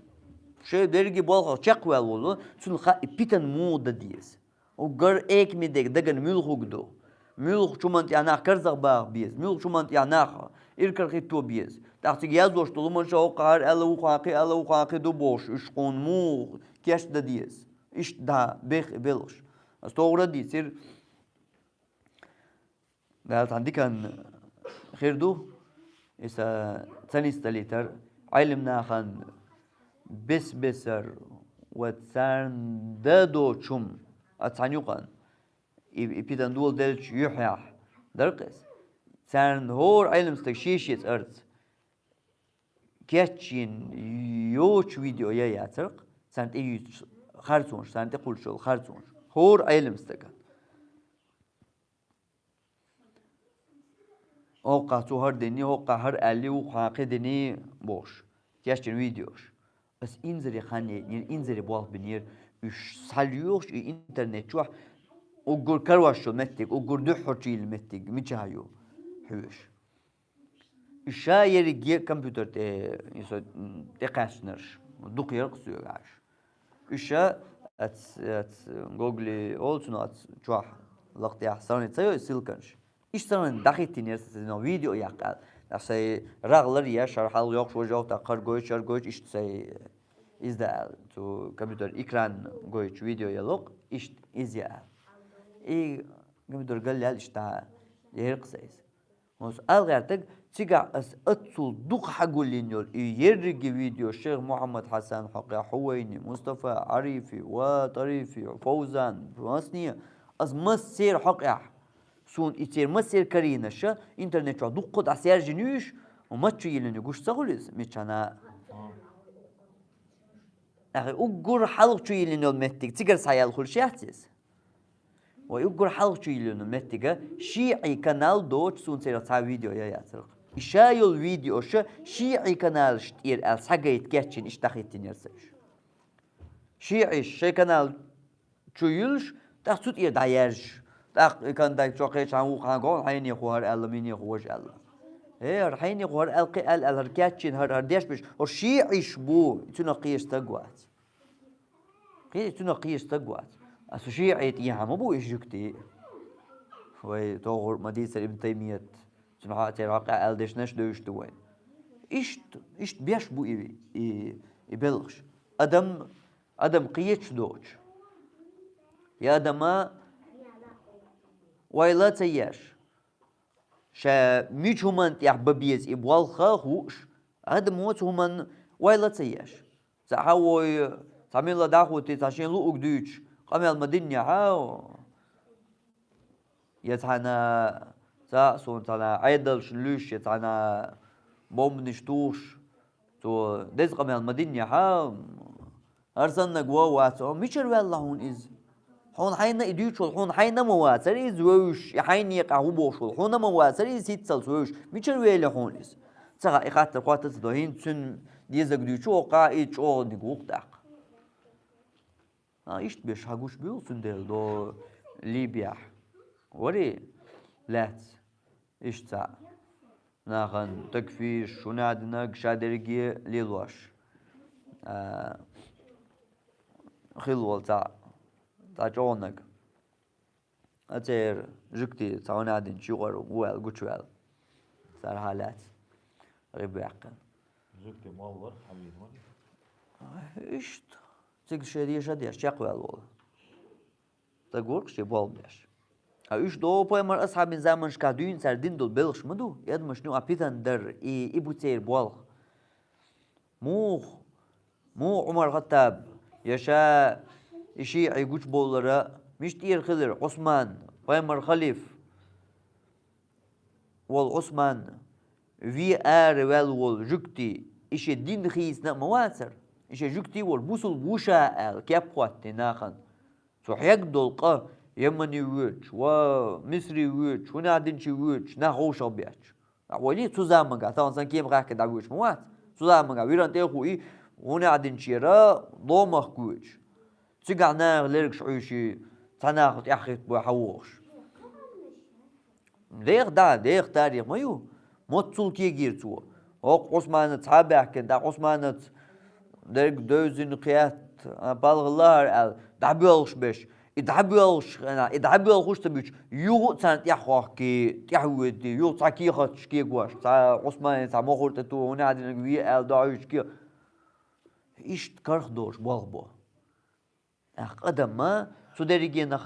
шайн дерриге болхах чекхваьлла волу, цунна хаьа и питана муха дан деза. Уггар экаме дерг дагана муьлхуг ду? Муьлхачу хӀуманна тӀехь нах карзах баха беза? Муьлхачу хӀуманна тӀехь нах иракарахӀитто беза? ТӀаккха цига яздеш долу хӀуманаш хӀокху хӀара аьлла ву хьан кхин, аьлла ву хьан кхин ду бохуш, уьш хьуна муха кечдан деза? Иштта дӀа бех-, белхаш. Ас тохара а дийцира. Дала цхьана диканна хир ду, иза ца нисдалийтар, Ӏелам нахана бес-бесар ва царна дан доцу хӀума, а цхьана юкъана, и, и питана доладелча юьхьехь дара-кх иза. Царна хӀора Ӏелам стаг шен-шеца арца кечйина йоцу видео я яцара-кх, царна тӀе юьйцуш харцонаш, царна тӀе кхуллуш йолу харцонаш. ХӀора Ӏелам стага. хӀокхахь цо хӀара дина, хӀокхахь хӀара аьлла, вукхахь кхидӀа дина бохуш, кечйина видеош. Ас инзаре хан яйтинера, инзаре болх бинера, уьш схьалоьхуш и интернет чохь уггар карош йолу меттиг, уггар дуьххьара чу йиллина меттиг мичахь ю хьоьжуш. И ша ерриге компьютер тӀе, и со, м, тӀекхаьчнарш, дукха яра-кх соьга уьш. Уьш ша ац, ац Гугле олу цунах, ац чохь лакха тӀехь страница ца йой ссылканаш. Иштта санна дӀахӀиттийнера сан, цуьнан видео яккха аьлла. Ткъа сайн рагӀ лар еш, хӀара хьалха йоккхуш, важа йоккхуш, тӀаккха хӀара гойтуш, хӀара гойтуш, иштта сайн иза да аьлла. Цу компьютер экран гойтуш видео яло-кх, иштта иза яа аьлла. И компьютер галъяьлла иштта дӀа яра-кх сан иза. Оцу ала гӀертарг, цигахь ас аццул дукха хьагулйина йолу и ерриге видео шайх Мухьаммад Хьасан хьокъехь, Хьувайни, Мустафа, Арифи, ва Тарифи, Фовзан, масне, ас массеран хьокъехь. Суна и церан массеран карийнаш интернет чохь дуккха дӀасаьржина ю уьш, маччу йиллина ю гуш ца хуьлу иза, миччана. Ахьа уггар хьалха чу йиллина йолу меттиг цигара схьаяьлла хуьлуш яц иза. Вай уггар хьалха чу йиллина меттига шиӀий канал доцуш суна церан цхьа видео ян яцара-кх. И ша йолу видеош шиӀий каналаш тӀера аьлла схьагайта кечйина иштта дӀахӀиттийнера сан уьш. ШиӀаш шайн канал чу юьллуш, тӀаккха цу тӀера дӀаяьржаш. ТӀаккха и контакт чохь кхечхьана вукхахьа гон хьайнехо хӀара аьлла, минехо важа аьлла. Э, хӀара хьайнехо хӀара аьлла, кхин аьлла, аьлла, хӀара кечйина, хӀара, хӀара деш берш, хӀара шиӀаш бу, цунах кхечу стаг вац. Кхин цунах кхечу стаг вац. Аса шиӀий тӀехьа ма бу и жуьгтий. Вай тохур ма дийцара Ибн Таймият, цуьнан хьа-, церан хьокъехь аьлла дешнаш а девзаш ду вайн. Иштта, иштта беш бу и, и, и белхаш. Адам, адам кхечуш доцуш. И адама ойла а ца еш. Ша мичу хӀуманна тӀехь бан беза и болх а хууш, адамо цу хӀуманна ойла а ца еш. Цхьа хьан вой, цхьа милла дӀахӀуттий, цхьа шен луъург дуьйцуш, къамел ма диннехьа, я цхьана, цхьа а суна цхьана Ӏедалшна луьйш, я цхьана бомбанаш тухуш, цо деза къамел ма диннехьа, хӀара саннаг вон а вац, о, мичара ваьлла хьуна иза? Хьуна хьайна и дуьйцуш волу, хьуна хьайна ма вацара иза вевзаш, и хьайн некъахь ву бохуш волу, хьуна ма вацара иза хӀинццалц вевзаш, мичара вели хьуна иза? Ца хаьа, и хаттар хӀотта а ца до, хӀинца цуьнан дезарг дуьйцу, хӀокхахь иза чӀогӀаниг ву-кх тӀаккха. А, иштта беш хьагучубуьйлу цундела до Либияхь. Вари лаьцна иштта цхьаъ. Нахана такфирш, хӀунда аьлла динарг ша дерриге лелош. А, хилла волу цхьа, цхьа чӀогӀаниг. А церан жуьгти цхьа хӀунда аьлла динчу юкъара ву аьлла гучуваьлла. Цара хьалаьцна. ГӀиб ваьккхина. Жуьгти моллар, хьавийр вара. Иштта. Цига шен деша а деш, чекхваьлла волу. Стаг вара-кх шен болх беш. Ткъа уьш догӀу пайхамар асхьабийн заманашкахь дуьйна цара дина долу белхаш ма ду, и адамашна юкъахь питана дар, и, и бу церан болх. Муха, муха Ӏумар Хаттаб, я ша и шиӀий гучубовлара, мича тӀера хилира Ӏусман, пайхамар халиф волу Ӏусман, вен ара ваьлла волу жуьгти, и шен дин хийцина а ма вацара. И шен жуьгти волу бусулба ву ша аьлла, кеп хӀоттий нахана. Цу хьегна долу къа Йемане воьдуш, ва Мисре воьдуш, хӀунда аьлла динчу воьдуш, нах вовшах бетташ. Ахьа вайли цу заманга, тахана сан кема хахка дӀавоьдуш ма вац. Цу заманга виран тӀе а хууй, хӀунда аьлла динчера ломах воьдуш. Цигахь наха лергаш Ӏуьйший, цхьа нах тӀаьхьахӀиттабой хьан вохуш. Деха да, деха тарих ма ю. Моццул кегийра цо. ХӀокху Ӏусманаца хьа а баьхкина, тӀаккха Ӏусманаца дерг девзина кхетта, а, палгӀа лахара аьлла, дӀабоьлхуш беш. И дӀабоьлхуш хенахь, и дӀабоьлхуш а ца буьтуш, юха а царна тӀаьхьахӀоьхкий, тӀаьхьавоьдий, юха цхьа кехаташ кегош, цхьа Ӏусмане цхьа мохур тӀе тухуш, хӀунда аьлла динарг вен аьлла доӀуьйтуш кехат. Иштта карах долуш болх бо. ТӀаккха адам ма цу дерригенах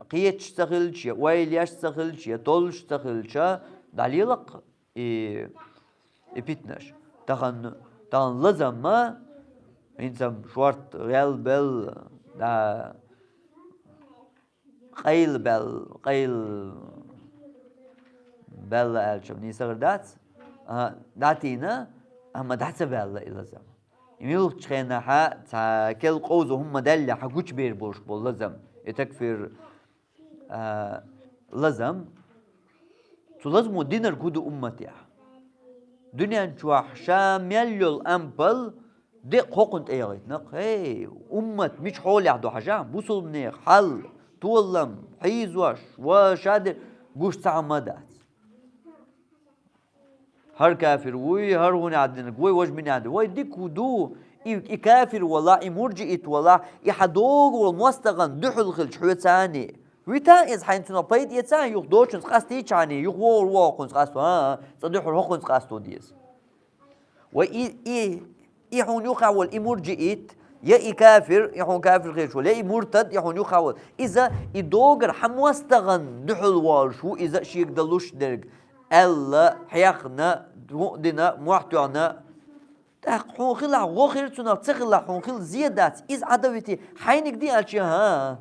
кхеташ ца хилча, я ойла еш ца хилча, я толлуш ца хилча, дӀалелакх и, и питнаш. Тахана, тахана лазам ма, хӀинца-м шорта гӀел белла, да, къайла баьлла, къайла баьлла аьлча-м нийса хир дац. А, дӀатийна, амма дӀа ца баьлла и лазам. И муьлххачу хенахь цхьа кел къовза хӀума даьллехь гучубер болуш болу лазам. И такфир, а, лазам. Цу лазамо динарг хӀу ду умматехь? Дуьнен чохь ша мел йолу ампал декъа хӀокхунна тӀе яхийтина. Хей, уммат мича хьолехь ду хьажахь, бусулбанех хьал, толам, хьийзош, ва ша де гуш цхьа хӀума дац. ХӀара кафир вуй, хӀара хӀунехь динарг вуй, важа минехь динарг вуй, дика хӀу ду, и, и кафир валахь, и мурджиит валахь, и хьан догӀу волу мостагӀан дуьхьал хилча хьоьцаний. Вита иза хьайна цунах пайда эца, юха дочунца къастийчаний, юха вогӀур ву хӀокхунца къасто, а, а, цкъа дуьхьал хӀокхунца къасто деза. Вай и, и, и хьуна юххехь волу и мурджиит, я и кафир, и хьуна кафир хеташ волу, я и муртад, и хьуна юххехь волу. Иза и догара хьан мостагӀан дуьхьал волуш ву, иза шега далуш дерг. Аьлла, хьехна, муъдина, мохь тоьхна. ТӀаккха хьуна хилахь гӀо хир цунах, ца хилахь хьуна хила зе дац. Иза Ӏадавити хьайниг ди аьлча, хӀа?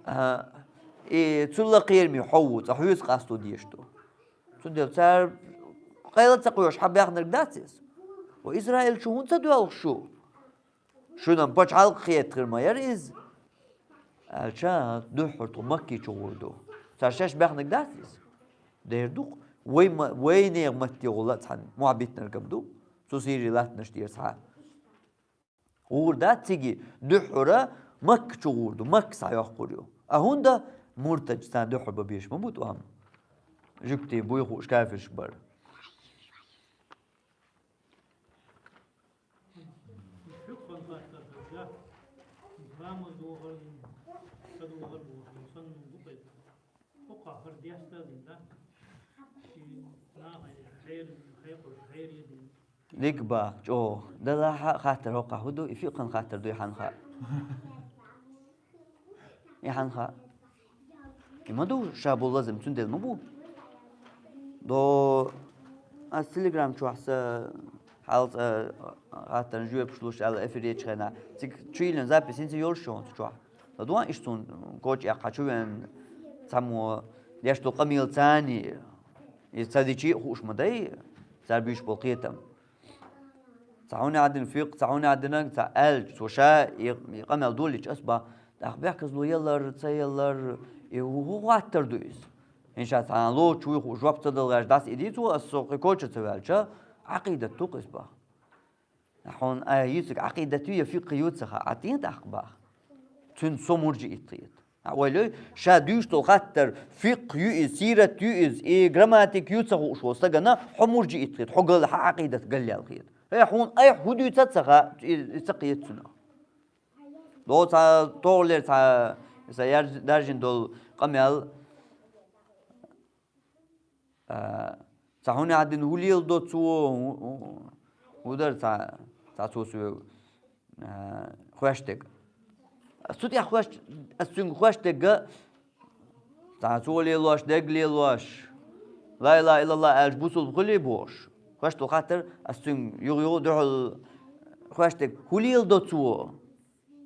А, и цул а кхераме хьо ву, цкъа хьоьца къасто дезаш ду. Цундела цара къайла ца кхоьшу хьан баьхнарг дац иза. Ва Израиль шу хӀунда ца доьлху шу? Шуна пачхьалкх хетар ма яра иза. Аьлча, дуьххьара тхо Макки чу гӀур ду. Цара шаьш баьхнарг дац иза? Дер ду-кх. Вай ма-, вайнехан матте гӀулла а цхьаьна мохь битинарг ма ду. Цу Сири латтанаш тӀера цхьа. ГӀур дац цига, дуьххьара Макка чу гӀур ду, Макка схьайоккхур ю. А хӀунда муртадча царна дуьххьара бан безаш ма бу тӀом. Жуьгтий буй хууш кафирш бара. Дика боху, чӀогӀа. Делахь а хаттар хӀокхахь хӀун ду, и фикъхьан хаттар дуй хьан хаьа? И хьан хаьа? И ма ду ша бу лазам, цундела ма бу. До ас Телеграм чохь сан хьалца, а, хаттарна жоьпаш луш аьлла эфир ечу хенахь, цига чу йиллина запись хӀинца йолуш ю хьуна цу чохь. ЛадогӀан иштта суна коча эккхахь чу веана цхьаммо деш долу къамел царний, иза ца дичи а хууш ма дай, цара буьйцуш болу кхетам. Цхьа хӀуна яздина фикъхь, цхьа хӀуна яздинарг, цхьа аьлча, цо ша и, и къамел долийча ас боху, тӀаккха бехказло ялар, ца ялар, и хӀу-, хӀун хаттар ду иза? ХӀинца цхьана лоцуш вуй хууш жоп ца дала гӀерташ дӀасаидий цо, ас со кхин коча ца ваьлча, Ӏакъидат ду-кх иза боху. Хьуна айхьа йийцарг Ӏакъидат ю я фикъхь ю ца хаьа, Ӏа тӀе тӀаккха боху. Цуьнан со мурджиит хета. Хьан ойла йой, ша дуьйцуш долу хаттар фикъхь ю иза, сират ю иза, и грамматика ю ца хууш волу стагана хьо мурджиит хета, хьо гал, хьан Ӏакъидат галъяьлла хета. Хье, хьуна айхьа хӀун дуьйцу а ца хаьа, и, и ца кхета цунах. До цхьа тохалера цхьа, сан ярж-, даржина долу къамел, а, цхьа хӀуна яздина хӀу леладо цо, хӀу-, хӀу-, хӀу дара цхьа, цхьа цо соьга, а, хоьш дерг. Ас цу тӀехь хоьш, ас цуьнга хоьш дерг, цхьа цо лелош, дерг лелош, ла илаха иллаллах аьлча бусулба хуьлий бохуш. Хоьш долу хаттар, ас цуьнга юха-юха дуьхьал хоьш дерг, хӀу леладо цо?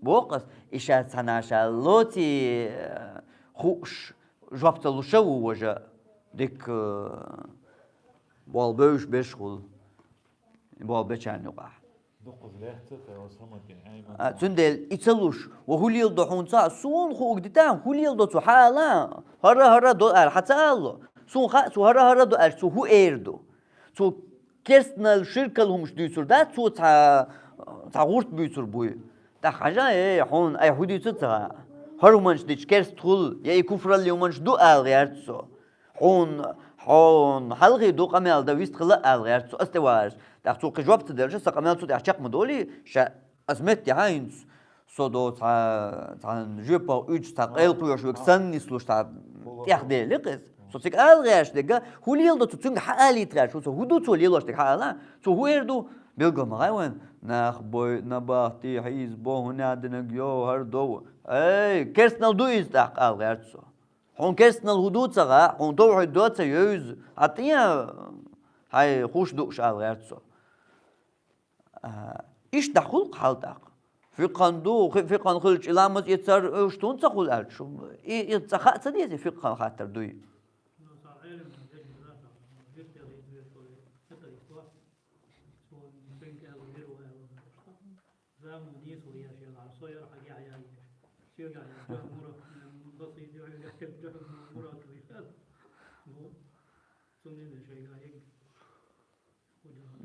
Боху ас, и ша цхьана ша лоций, э, хууш, жоп ца луш а ву важа, дика, э, болу бевзаш берш хуьлу, болу бечарна юкъахь. Дукхаза лаьцна тхайн аса хӀаман тӀе Ӏеман. А, цундела и ца луш, ва хӀу леладо хьуна ца хаьа, суна хууг дита, хӀу леладо цо хьан ала? ХӀара-хӀара до аьлла, хьан ца алло? Суна хаьа, цо хӀара-хӀара до аьлча, цо хӀу эр ду? Цо керстанал, ширкал хӀумаш дуьйцур дац, цо цхьа, цхьа гӀурт буьйцур буй. ТӀаккха хьажа, э, хьуна, ай, хӀун дуьйцу ца хаьа? ХӀара хӀуманаш дича керст хуьлу, я и куфралли хӀуманаш ду ала гӀерта со. Хьуна, хьуна хьалхе ду къамел дан вистхила ала гӀерта со, ас тӀе вараш. ТӀаккха цо кхин жоп ца делча, сан къамел цу тӀехь чекх ма долий, ша ас меттехьа хӀинца. Со до цхьа, цхьана жоьпах уьдуш, цхьа къайла кхоьхьуш верг санна нислуш, цхьа тӀехдели кхеза. Со цига ала гӀерташ дерг, хӀу леладо цо, цуьнга хьан алийта гӀерташ ву со, хӀу ду цо лелош дерг хьан ала? Цо хӀу эр ду? Билгал ма гӀай вайн, нах бой, набахти, хьийза бо, хӀун яздинарг йо, хӀара до. Эй, керстанал ду иза тӀаккха ала гӀерта со. Хьуна керстанал хӀу ду ца хаьа, хьуна тавхьид до ца евза, хьан тӀе, хьайн хуш дууш ала гӀерта со. А, иштта дӀахулу хьал тӀаккха. Фикъхьан ду, хи-, фикъхьан хилча и ламаз эцар, уьш тун ца хуьлу аьлча, и, и цкъа хаа ца деза, и фикъхьан хаттар дуй?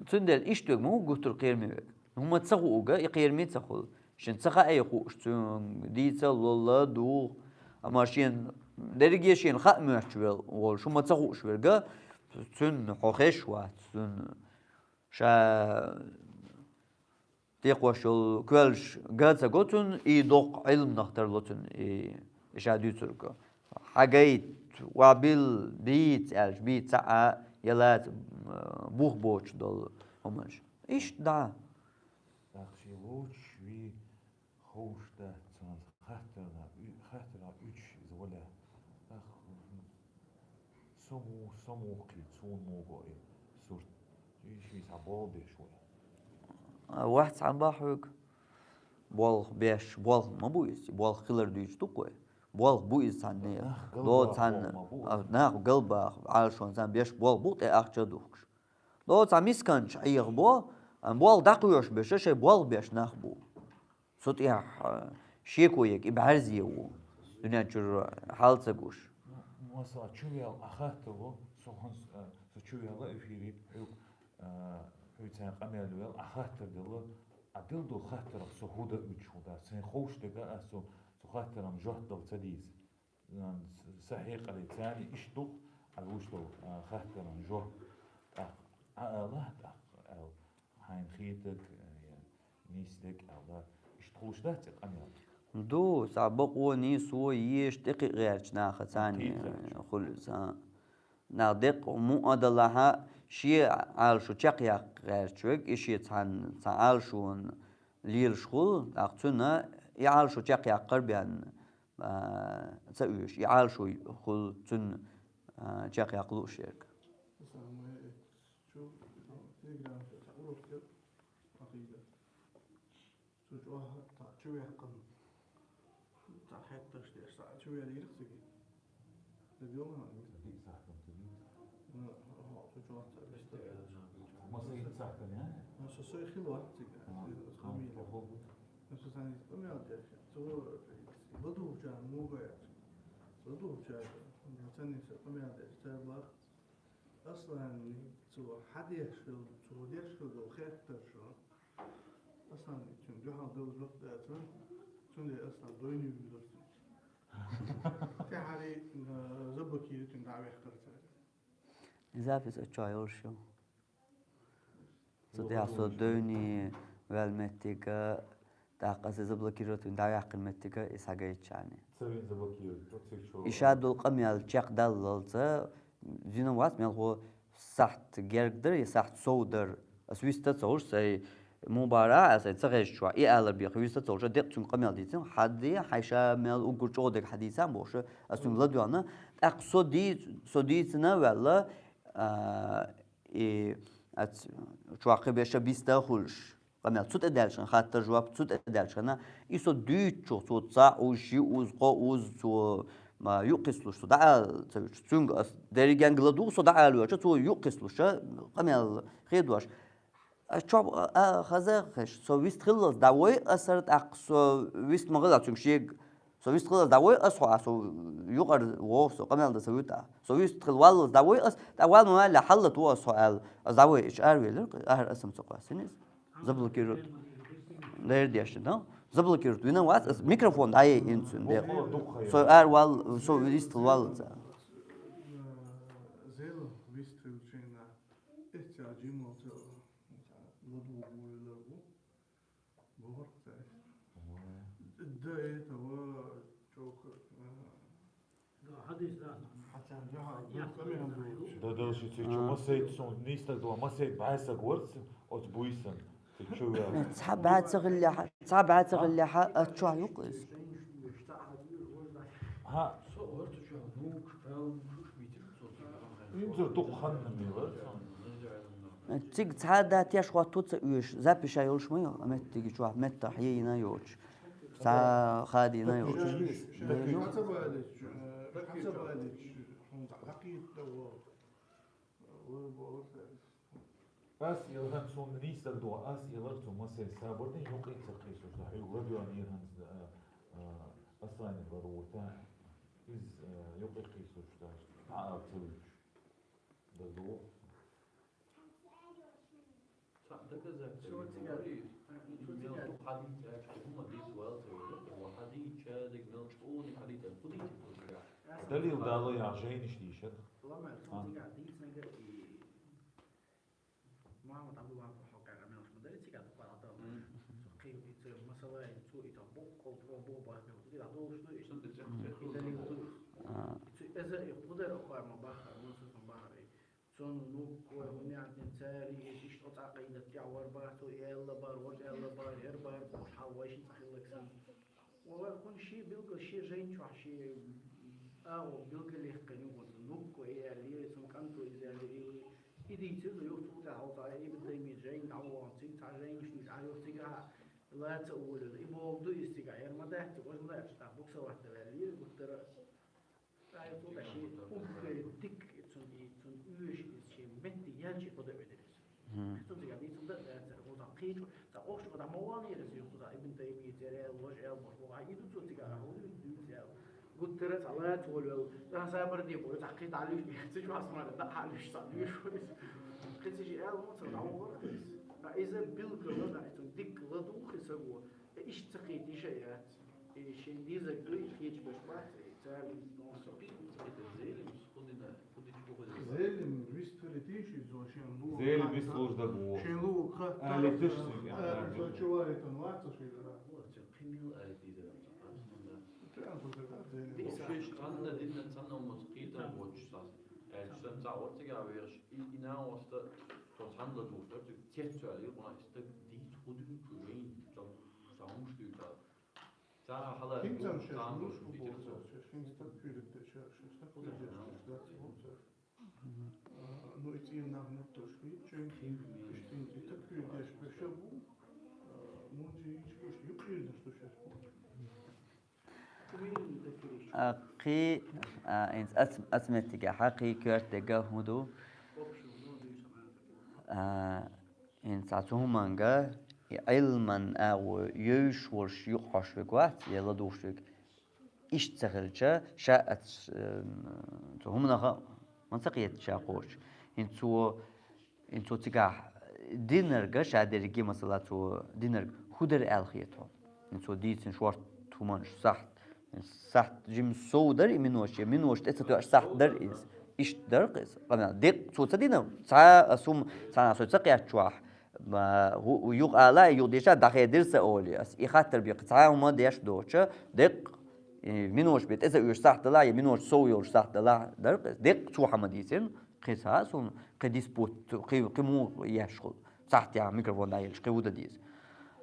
Цундела иштта муха гуттар кхераме вега. ХӀума ца хуург, и кхераме ца хула. Шен ца хаьа хууш цунга, дийца лолла дух. Амма шен дерриге шен хаа моьттуш вел волуш, хӀума ца хууш верг, цунна хьо хезаш вац, цунна ша текхош йолу коьллаш ган ца го цунна, и доккха Ӏилманах тарло цунна, и, и ша дуьйцург. Хьагайта, ва бил, бийца аьлча, бийца ца Ӏа, я лаца, м, бух боцуш долу хӀуманаш. Иштта дӀа. ТӀаккха шен лоцуш вий, ховш дац цунна, хаттарна уь-, хаттарна уьдуш иза вале. ТӀаккха Со му-, со муха кхийта, суна муха го и сурт? И ши схьа болх беш ву. А, вац хьан бахьа хьоьга? Болх беш, болх ма бу иза, болх хилар дуьйцуш ду-кх вай. Болх бу иза цхьанне. Нах галбаха цхьанна болх ма бу. А, нах галбаха, Ӏалашонца беш болх бу, тӀе ахча а духкуш. До цхьа мисканча Ӏеха бо, а, болх дӀакхоьхьуш беш, шайн болх беш нах бу. Цу тӀехь, а, шеко яга и бӀаьрзе ву, дуьнен чуьра хьал ца гуш. Масала, чу вел а хаттар ву, со хӀинца, а, со чу вел а эфире, хьоьга, а, хьоьца къамел вел а хаттар делла, а делла долу хаттарах со хӀун дан уьдуш хӀун дац. Сайн ховш дерг а ас цу, цу хаттаран жоп дала ца дийца. Сан хьекъале царна иштта ду-кх, Ӏа луш долу, а, хаттаран жоп. ТӀаккха Ӏа ала, тӀаккха аьлла, хьайна хетарг, э, я нийса дерг аьлла, иштта хуьлуш дац и къамел? Ду, цхьа бакъо, нийсо еш тӀекхиа гӀертачу наха царна, э, хуьлу иза. Нах деккъа муъа далахьа, шен Ӏалашо чекхъяккха гӀерташ верг, и шен цхьанна, цхьа Ӏалашонна лелаш хуьлу, тӀаккха цуьнан и Ӏалашо чекхъяккхар бен, а, ца оьшу, и Ӏалашо хуьлу цуьнан, а, чекхъяккха лууш ерг. Цу чохь цхьа чу ваьккхина. Цхьа хеттарш деш, цхьа чу велира цига. Цига йолу хьан миска? Дика сахьтана цига. Ну, хьо, цу чохь цхьа виста. Масайин сахьтана, а? Ну, со сой хила вац цига. А, цига, цига хам мила. Тоху. Ну, со санна къамел деш. Цо ладугӀучарна мугӀа яц. ЛадугӀучарна, ну, санна со къамел деш. Царла Асланна цо хьан деш хила, цо деш хила долу хеттарш. Аслан цуьнан дуьхьал дала жоп дацара, цундела Аслан дойне вуьйлура цуьнца. ТӀаьхьарий, а, заблокируй цуьнга дӀа а вехкара цара. И запись а чохь йолуш ю. Цу тӀехь со дойне ваьлла меттиг а, тӀаккха аса заблокировать вина дӀаваьккхина меттиг а, и схьагайтачарна. Ца вина заблокировать, оцциг чо. И ша долу къамел чекхдаллалца, зина вац мелхо сахьт герга дара, я сахьт сов дара. Ас виста ца хуьлуш, сайн мубара, ас сайн ца хезачохь, и алар беха виста ца хуьлуш, декъ цуьнга къамел дийцина, хьан де, хьайн ша мел уггар чӀогӀа дерг хьан дийцан бохуш, ас цуьнга ладоьгӀна, тӀаккха со ди-, со дийцина ваьлла, а, и ац чохь кхин беша биста а хуьлуш. Къамел цу тӀе даьллачхьана, хаттар жоп цу тӀе даьллачхьана, и со дуьйцучух, цо цхьаъ уз, шиъ уз, кхоъ уз, цо, ма, юкъ кхислуш, цо дӀа а ца вуьтуш. Цуьнга ас дерриге а ладугӀу, со дӀа а лоьцуш, цо юкъ кхислуш, къамел хедош. Ас чохь а, а, хаза хезаш, со вист хиллалц дӀавой ас хӀара тӀаккха, со вист ма хилла цуьнга шега. Со вист хилла дӀавой ас хьо, а со юкъара вогӀу, со къамел дан ца вуьту а. Со вист хилла валлалц дӀавой ас, тӀаккха вала ма ваьлла, хьалла ту ас хьо аьлла. Ас дӀавой, иштта аравелира, ахьар ас-м ца кхоьссина иза. Заблокировать. Лер деш, да? Заблокировать вина вац, ас микрофон дӀаяйина цуьнан декъа. Со ара вал-, со вист хилла валлалц а. Зел вист хилчина, эццал жималца, ладугӀу вуйлар ву. Бохург цаьрца. Ой. До этого чё, э, Да, хьадис, да. Хьацарна дуьхьал къамел духуш. Да, да, ши цу чу масайт сон, нийса дог дала масайт бӀаьсаг варц, оц буйсан. Цу чу вел. Цхьа бӀаь ца хиллехьа, цхьа бӀаь ца хиллехьа, а чохь юкъа иза. Хьа. Инзар дукха ханна мелар сон. Цига цхьа а да теш хӀотто ца оьшу, запись а йолуш ма ю, а меттиги чохь меттахь йийна йоцуш. Цхьа хадийна йоцуш. Ас елхан суна нийса дог, ас елар цу масай сабарна юкъе ца кхийсуш, да, хьуьга радион йирхьанца, а, а, Асани барута из юкъи кхийсуш даш. Хьа ацуч. Дазу. Цхьа доказательство. Цо цига. Мел цу хьадис аьлча, хӀума дис вал ца вала, ва хьадис чадаг мел чӀуни хьадис ан худис цо цига. Далил дало я жайниш дишат. Ламар цо цига дисанга и Мухаммад Абдуллах хокар амел шмадали цига тухвал атал. Цо кхи и цо масала и цо и та бо кол про бо ба бел цига дол што и. Цо дис. И далил ду. А. И цо эза и худер охвар ма бахар, мусус ма бахар. Цун нук кой хунятин цари иш оцакъайда тявар бар, цо и элла бар, вож элла бар, ер бар, бош хал вайшин цахиллаксан. Валлахи, хун ши билгал, ши жайн чух, ши агъо билгалих къани гъуз. Нук кой эли, цун канту изели, и, и дийци, да юх цута халта, и битайми жайн, авон, цин ца жайн, шни ца юх цига, лаца улил, и болду из цига, ер ма дат, цугоз ма дат, та букса вахта вели, гуттара. Ай, цуга ши уггари дик, цун и, цун уьш из ши метти ялчи хода ведерис. Мгм. Цун цига ди цун да, да, цун да, кхичу, да, охшу, да, маван ерис, ю, да, Ибн Таймия, цере, лож, эл, бош, бо, ай, иду цун цига, а, худу, ду, цел. Гуттера, цала, цолвел, да, сабар ди, бо, да, кхи, да, лиш, ци, чу, асмар, да, халиш, са, лиш, хуис. Кхи, ци, эл, мо, цал, да, мо, хуис. Да, иза билгала, да, цун дик, ладу, хисагу. Иш цакхи, диша, яц. И шин диза гуй, хич башбат, и царь. Зелим схудина, худич уходит. Зелим вист филитиш из шин лу. Зелим вист луж да бу. Шин лу ха. Али тыш син. Э, чували тон ваца шин да. Вот, цо кхимил али тиза. Прям вот это зелим. Вообще, цанна динна, цанна умус кхитам воч сас. Э, цан ца ортига верш, и, и на оста, то цанна душ, то цец цали, куна истаг дит худин чужин, цан, цан муш дуй цал. Цара хьала Хин цам шеш цам муш бу битер бу цо. Шеш хин стак кюрик де шеш, шеш стак кюрик де шеш, да, цо цо. А, ну, и цин нах мут туш хи, чен. Иштин и так кюрик де шеш бу. А, мунжи ич куш юкъир де шеш бу. А, кхи, а, инц ац-, ацметиге хьа, кхи кёртега хӀуду. А, Инца цу хӀуманга, и Ӏилман агӀо йойш волш юкъ хьош вег вац, е ладугӀуш вег. Иштта ца хилча, ша ац, э, цу хӀуманаха ма ца кхетача кхочу. Хин цо, хин цо цигахь динарга ша дерриге, масала, цо динарг хӀу дара аьлла хета хьо. Хин цо дийцина шорта хӀуманаш сахьт. Сахьт жим сов дара и миноташ, я миноташ тӀе ца тоьаш сахьт дара иза. Иштта дара иза. Къамел. Деккъа цо ца дина, цхьа ас хӀума, цхьана со ца кхетчохь, ма, хӀу-, юкъа ала, юкъа деша, дӀахедира сан олий. Ас и хаттар беккха, цхьа хӀума деш доцча, деккъа, и миноташ бе тӀе ца оьшу сахьт дала, я миноташ сов йолуш сахьт дала, дара иза. Деккъа цо хьама дийцина, кхин цхьа ас хӀума, кхин диспут, кхин, кхин муха еш хула. Сахьт яха микрофон дӀаелча, кхин хӀу дан деза.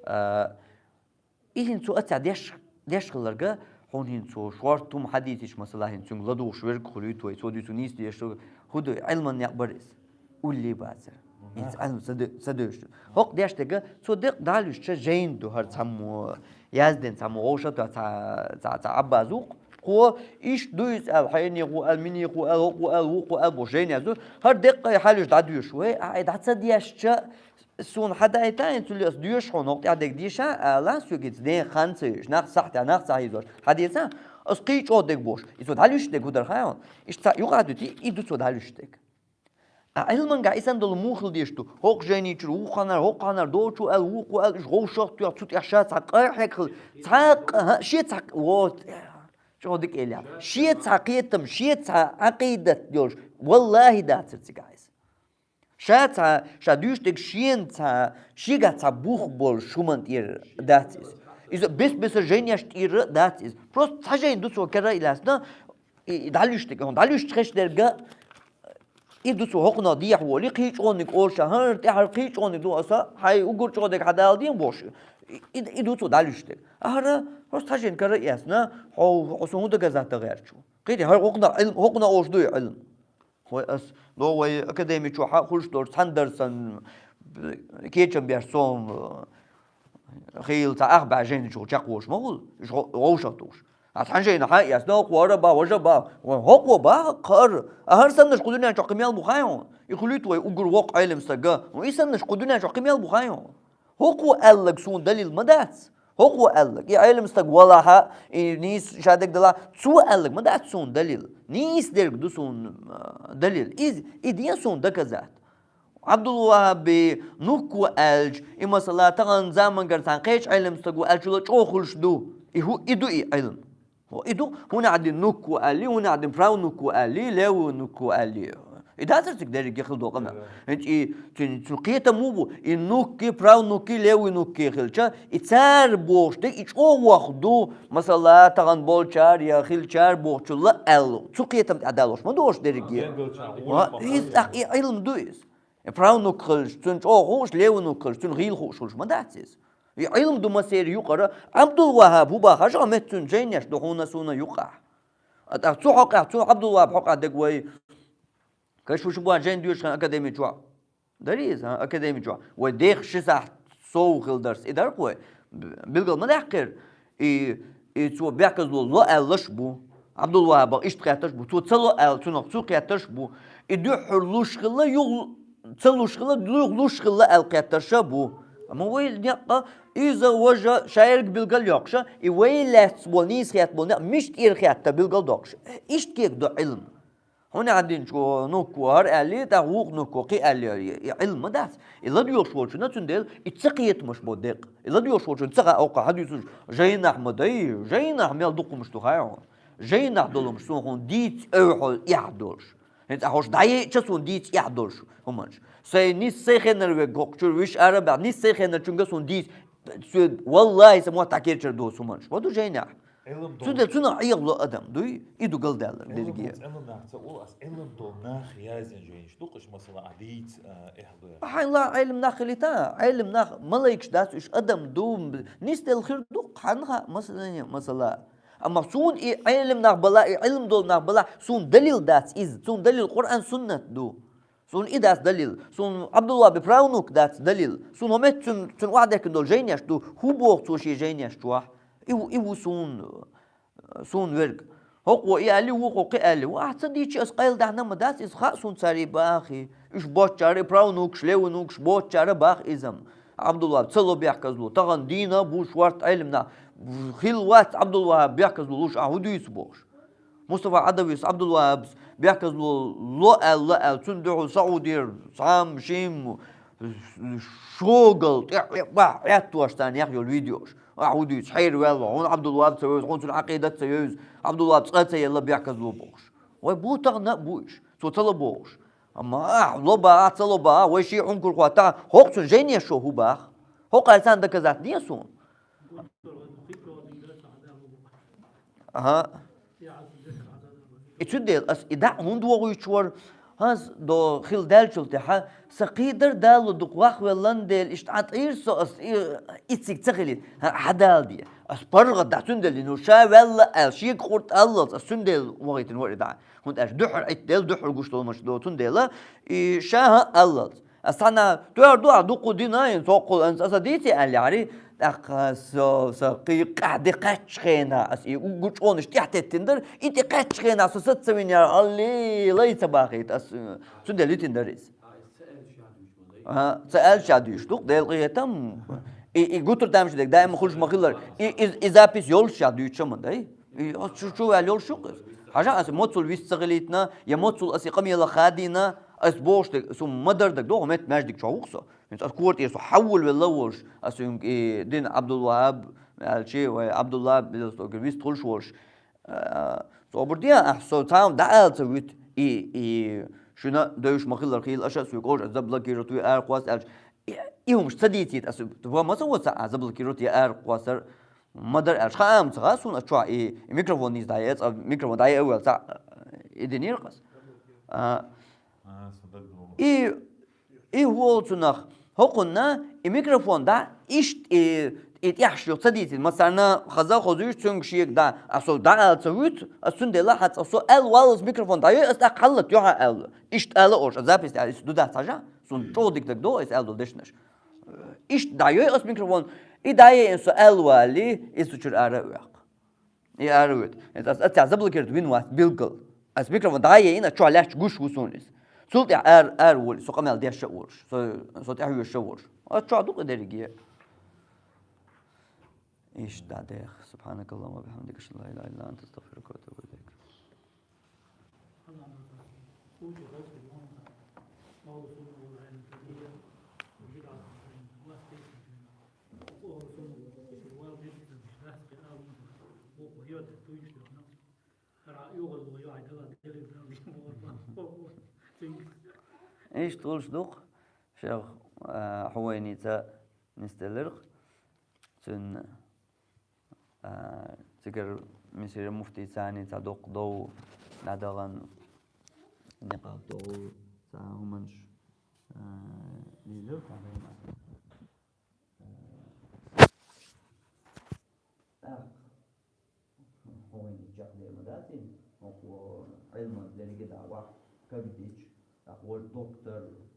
А, И хӀинца цо аццахь деш, деш хилларга, хьуна хӀинца цо шорта хӀума хьадийцича, масала, хӀинца цуьнга ладугӀуш верг хуьлуьйту вай, цо дуьйцу нийса деш, хӀу ду, Ӏилман некъ бара иза. Уллий бацара. ХӀинца Ӏилма ца де-, ца девш ду. ХӀокху деш дерга, цо декъа дӀалуьйшча жайна ду хӀара цхьаммо, яздина цхьаммо, вовшах а цхьа, цхьа, цхьа Ӏаббас ву-кх. Кхо, иштта ду иза аьлла, хьенех ву аьлла, минех ву аьлла, хӀокху аьлла, вукху аьлла, бо жайна яздо. ХӀара декъа хьалуьйш дӀадоьшу вай, а, и дӀа ца дешча, Суна хьадаийтина, цуьлле ас доьшу хьуна, хӀокху тӀехь дерг дийша, ала, соьга иза ден хан ца йоьш, нах сахьтехь, нах ца хьийзош, хьадийца, ас кхин чӀогӀа дерг бохуш, и цо дӀалуьйш дерг хӀу дара хаьий хьуна? Иштта цхьа юкъа а дуьтий, и ду цо дӀалуьйш дерг. А Ӏилманга и санна долу муха хила дезаш ду? ХӀокху жайни чуьра вукху ханара, хӀокху ханара доцу аьлла, вукху аьлла, уьш вовшах а тоьхна, цу тӀехь ша цхьа къа хьегна хила, цхьа къа, хӀа, шен цхьа къа, вот, чӀогӀа дика элира. Шен цхьа кхетам, шен цхьа Ӏакъидат йолуш, валлахӀи, дацара цигахь иза. Ша цхьа, ша дуьйцу дерг шена цхьа, шегахь цхьа бух болуш хӀуманна тӀера дац иза. Иза бес-бесара жайнеш тӀера дац иза. Просто цхьа жайна ду цо кара а лаьцна, и, и дӀалуьйш дерг, хьуна дӀалуьйш хезаш дерга, и ду цо хӀокхунах дехьа волий, кхин чӀогӀаниг олуш, хӀара тӀаьхьара кхин чӀогӀаниг ду аса, хьайн уггар чӀогӀа дерг хьадала ден бохуш. И, и, и ду цо дӀалуьйш дерг. ХӀара, просто цхьа жайна кара а эцна, хьо, хьо суна хӀун дагаза тагӀерчу? Кхин, хӀара хӀокхунах Ӏилма, хӀокхунах олуш дуй Ӏилма? Хой ас, но вай академи чохь а хуьлуш долчу цхьана дарсан кечам беш сов хийла цхьа ах бӀе жайна чу чекхволуш ма хуьлу, уьш гӀо-, вовшах тухуш. А цхьана жайна хьан эцна, хӀокхо ара бан, важа бан, вай хӀокхо бан, кхара. А хӀара саннаш кху дуьнен чохь кхин мел бу хаьий хьуна? И хуьлуьйту вай уггар воккха Ӏелам стага. Ну, и саннаш кху дуьнен чохь кхин мел бу хаьий хьуна? ХӀокхо аьлларг суна далил ма дац. ХӀокхо аьлларг, и Ӏелам стаг валахьа, и нийса ша дагадалахь, цо аьлларг ма дац суна далил. Нийса дерг ду суна, а, далил. Из, и де суна доказать. Ӏабдул-ВахӀабе нукко аьлча, и масала тахан замангара цхьан кхеча Ӏелам стаго аьлчул чӀогӀа хуьлуш ду. И хӀу-, и ду и Ӏилма. ХӀо, и ду, хӀунда аьлча нукко аьлли, хӀунда аьлча правнукко аьлли, левый нукко аьлли. И дацар цига дерриге хила дола къамаьл. ХӀинца и цун, цун кхетам муха бу, и нукки, правнукки, левый нукки хилча, и цар бохуш дерг, и чӀогӀа ваха ду, масала, тахан болчар я хилчар бохучул аьлла. Цу кхетам тӀехь далош ма долуш дерриге. Иза тӀаккха и Ӏилма ду иза. И правнук хилча, цуьнан чӀогӀа хууш, левый нукко хилча, цуьнан гӀийла хууш хуьлуш ма дац иза. И Ӏилма ду массеран юкъара, Ӏабдул-ВахӀаб хӀун боху хьажа, меттан цуьнан жайнаш ду хьуна, суна юкъахь. А тӀаккха цу хьокъехь, цу Ӏабдул-ВахӀаб хьокъехь дерг вай, каш ву шу боху жайна доьшуш хилла академи чохь. Дарий иза, а, академи чохь. Вай дех ши сахьт сов хила дарс. И дарх вай. Б-, билгал ма даьккхира. И, и цо бехказло ло аьллаш а бу. Ӏабдул-ВахӀабах иштта кхетташ а бу. Цо ца ло аьлла, цунах цу кхетташ а бу. И дуьххьара луш хилла, юха ца луш хилла, юха луш хилла аьлла кхетташ а бу. Амма вай некъа иза важа шаерга билгал йоккхуша, и вай лаьцна болу нийса хетта болу некъ мишта ира хетта билгал доккхуш. Иштта кегадо Ӏилма. ХӀунда аьлча нукко хӀара аьлли, тӀаккха вукху нукко кхин аьлли, и Ӏилма ма дац. И ладоьгӀуш волчунна цундела и ца кхетамаш бо декъа. И ладоьгӀуш волчунна ца хаьа, оккха хьадисаш жайнахь ма дай, жайнахь мел дукха хӀумаш ду хаьа хьуна. Жайнахь долу хӀумаш суна хьуна дийца ойла хьо эхь долуш. ХӀинца ахь хӀорш дӀаейча суна дийца эхь долуш хӀуманаш. Сайн нийса сайн хеннара вега хӀокху чуьра виш ара а баьхна, нийса сайн хеннарчуьнга суна дийца, со, валлахӀи, сан мотт дӀакерчар доцу хӀуманаш. Ма ду жайнахь. Цундела цунах Ӏехало адам дуй, и ду галдаьлларг дерриге. Ӏилма нах ца ула, ас Ӏилма долу нах язйина жайнаш ду, кхуш масала а дийца, а, эхь ду. Хьайла Ӏилма нах хилийта, Ӏилма нах малайкаш дац, уьш адам ду, нисделла хир ду, хьанна хаьа, масала, масала. Амма суна и Ӏилма нах бала, и Ӏилма долу нах бала, суна далил дац иза, суна далил Къуръан, суннат ду. Суна и дац далил. Суна Ӏабдулла бен правнук дац далил. Суна хӀо метта цуьнан, цуьнан охьадехкина долу жайнеш ду. ХӀун боху цо шен жайнеш чохь? И ву, и ву суна, суна верг. ХӀокхо и аьлли, вукхо кхин аьлли. Ва ахь ца дийчи ас къайладаьхна ма дац, иза хаьа суна цара и бахи. Уьш боцчара, и правнукаш, левнукаш боцчара баха иза-м. Ӏабдулла ца ло бехказло. Тахана дийна бу шорта Ӏилманах. Хилла вац Ӏабдулла бехказло луш, ахь хӀун дуьйцу бохуш. Мустафа Ӏадавис Ӏабдулвахьабс бехказло ло аьлла, ло аьлла, цуьнан дуьхьал Саудера цхьамма, шимма, шогал тӀе, бахь, Ӏеттош царна яхь йолу видеош. Ахь хӀун дуьйцу, хьерваьлла, хьуна Ӏабдулвахьаб ца вевза, хьуна цуьнан Ӏакъидат ца вевза, Ӏабдулвахьаб цкъа ца елла бехказло бохуш. Вай бу тахана а бу уьш, цо ца ло бохуш. Амма ахь ло бахьа, ца ло бахьа, вай шиъ хьуна кура хӀоттахь, хӀокху цуьнан жайнеш шу хӀун баха? ХӀокхара царна доказательство ден суна? Ага. И цундела ас и дӀа хӀунда вохуьйтуш вара? ХӀанз до хила даьллачул тӀаьхьа сан кхийдар Дала дукха вахвеллан дела, иштта Ӏан тӀийра со ас и, и цига ца хилийта. ХӀа, хьан Дала де. Ас паргӀат дӀа цундела дина, ша ваьлла аьлла, шега къурт аллалц, ас цундела вахийтина вара и дӀа. ХӀунда аьлча дуьххьара Ӏиттадела, дуьххьара гуш долу маша до цундела, и ша хӀан аллалц. Ас цхьана тоьар ду ахь дуккха дина, ин цоккхул анца аса дийци аьлла яхьари, тӀаккха со, со кхин къаьхьа де кхаьччу хенахь, ас и уггу чӀонаш тӀехь теттина дара, и тӀе кхаьччу хенахь со саца ца вина яра, алли, лай ца бахийта, ас, э, цундела йитина дара иза. Ага, ца аьлла ша дуьйцуш ду-кх, Делан къинхетам. И, и гуттар тамаш дерг даима хуьлуш ма хиллара, и, и, и запись йолуш ша дуьйцуш ма дай. И оцу чу, чу ваьлла йолуш ю-кх иза. Хьажа аса моцул вист ца хилийтина, я моцул аса и къамелах хадийна, ас бохуш дерг, со ма-дарра дагадогӀу, метта маьждиг чохь ву-кх со. ХӀинца аса кортӀера со хьаввал велла а волуш, аса и дина Ӏабдулвахьаб аьлчи, вай Ӏабдулла Белостокер вист хуьлуш волуш. А, собар де ахь, со цхьамма дӀаала ца вуьту, и, и шуна девзаш ма хиллара хийла аша а соьга олуш, аса заблокировать вуьй, арахӀосса аьлча, и, и хӀумаш ца дийцийта аса, ва ма ца воца а заблокировать я арахӀоссар, ма-дарра аьлча, хаа ма ца хаьа суна аса чохь и, и микрофон нийса дӀаяа, цкъа микрофон дӀаяа а ваьлла, цхьаъ и динера-кх аса. А, и И хӀу олу цунах, хӀокхунна и микрофон дӀа, иштта и, и тӀехьаш юха ца дийцина, ма царна хаза а хозуьйтуш, цуьнга шега дӀа, а со дӀаала ца вуьту, ас цундела хьан цкъа со аьлла валлалц микрофон дӀайой, ас тӀаккха хьаллатта юьхьа аьлла. Иштта ала оша, запись аьлла, иштта ду дац хьажа, суна чӀогӀа дика дагадогӀу аса аьлла долу дешнаш. Иштта дӀайой ас микрофон, и дӀаяйина со аьлла валли, иза цу чуьра ара а ваьккха. И ара вуьту. ХӀинца ас, ас цхьа заблокировать вина вац билггал. Ас микрофон дӀа а яйина, ас чохь лаьтташ гуш ву суна иза. Цул тӀаьхьа ара, ара волу, со къамел деш а волуш, со, со тӀаьхьа веш а волуш. Ас чохь ду-кх и дерриге. Иштта дӀадеха. سبحانك اللهم وبحمدك، أشهد أن لا إله إلا أنت، أستغفرك وأتوب إليك. Иштта долуш ду-кх, шайх, а, Хьувайница нисделира-кх. Цуьнан, а, цигара Мисира муфтийца цхьаьна цхьа доккха дов дӀадахана, никъаб тохуш цхьа хӀуманаш, а, лелира цхьа хӀума. А, тӀаккха хӀун вайна чекхдер ма дац иза, хӀокхо Ӏилман дерриге а дӀа вахь кагдича, тӀаккха волу доктор,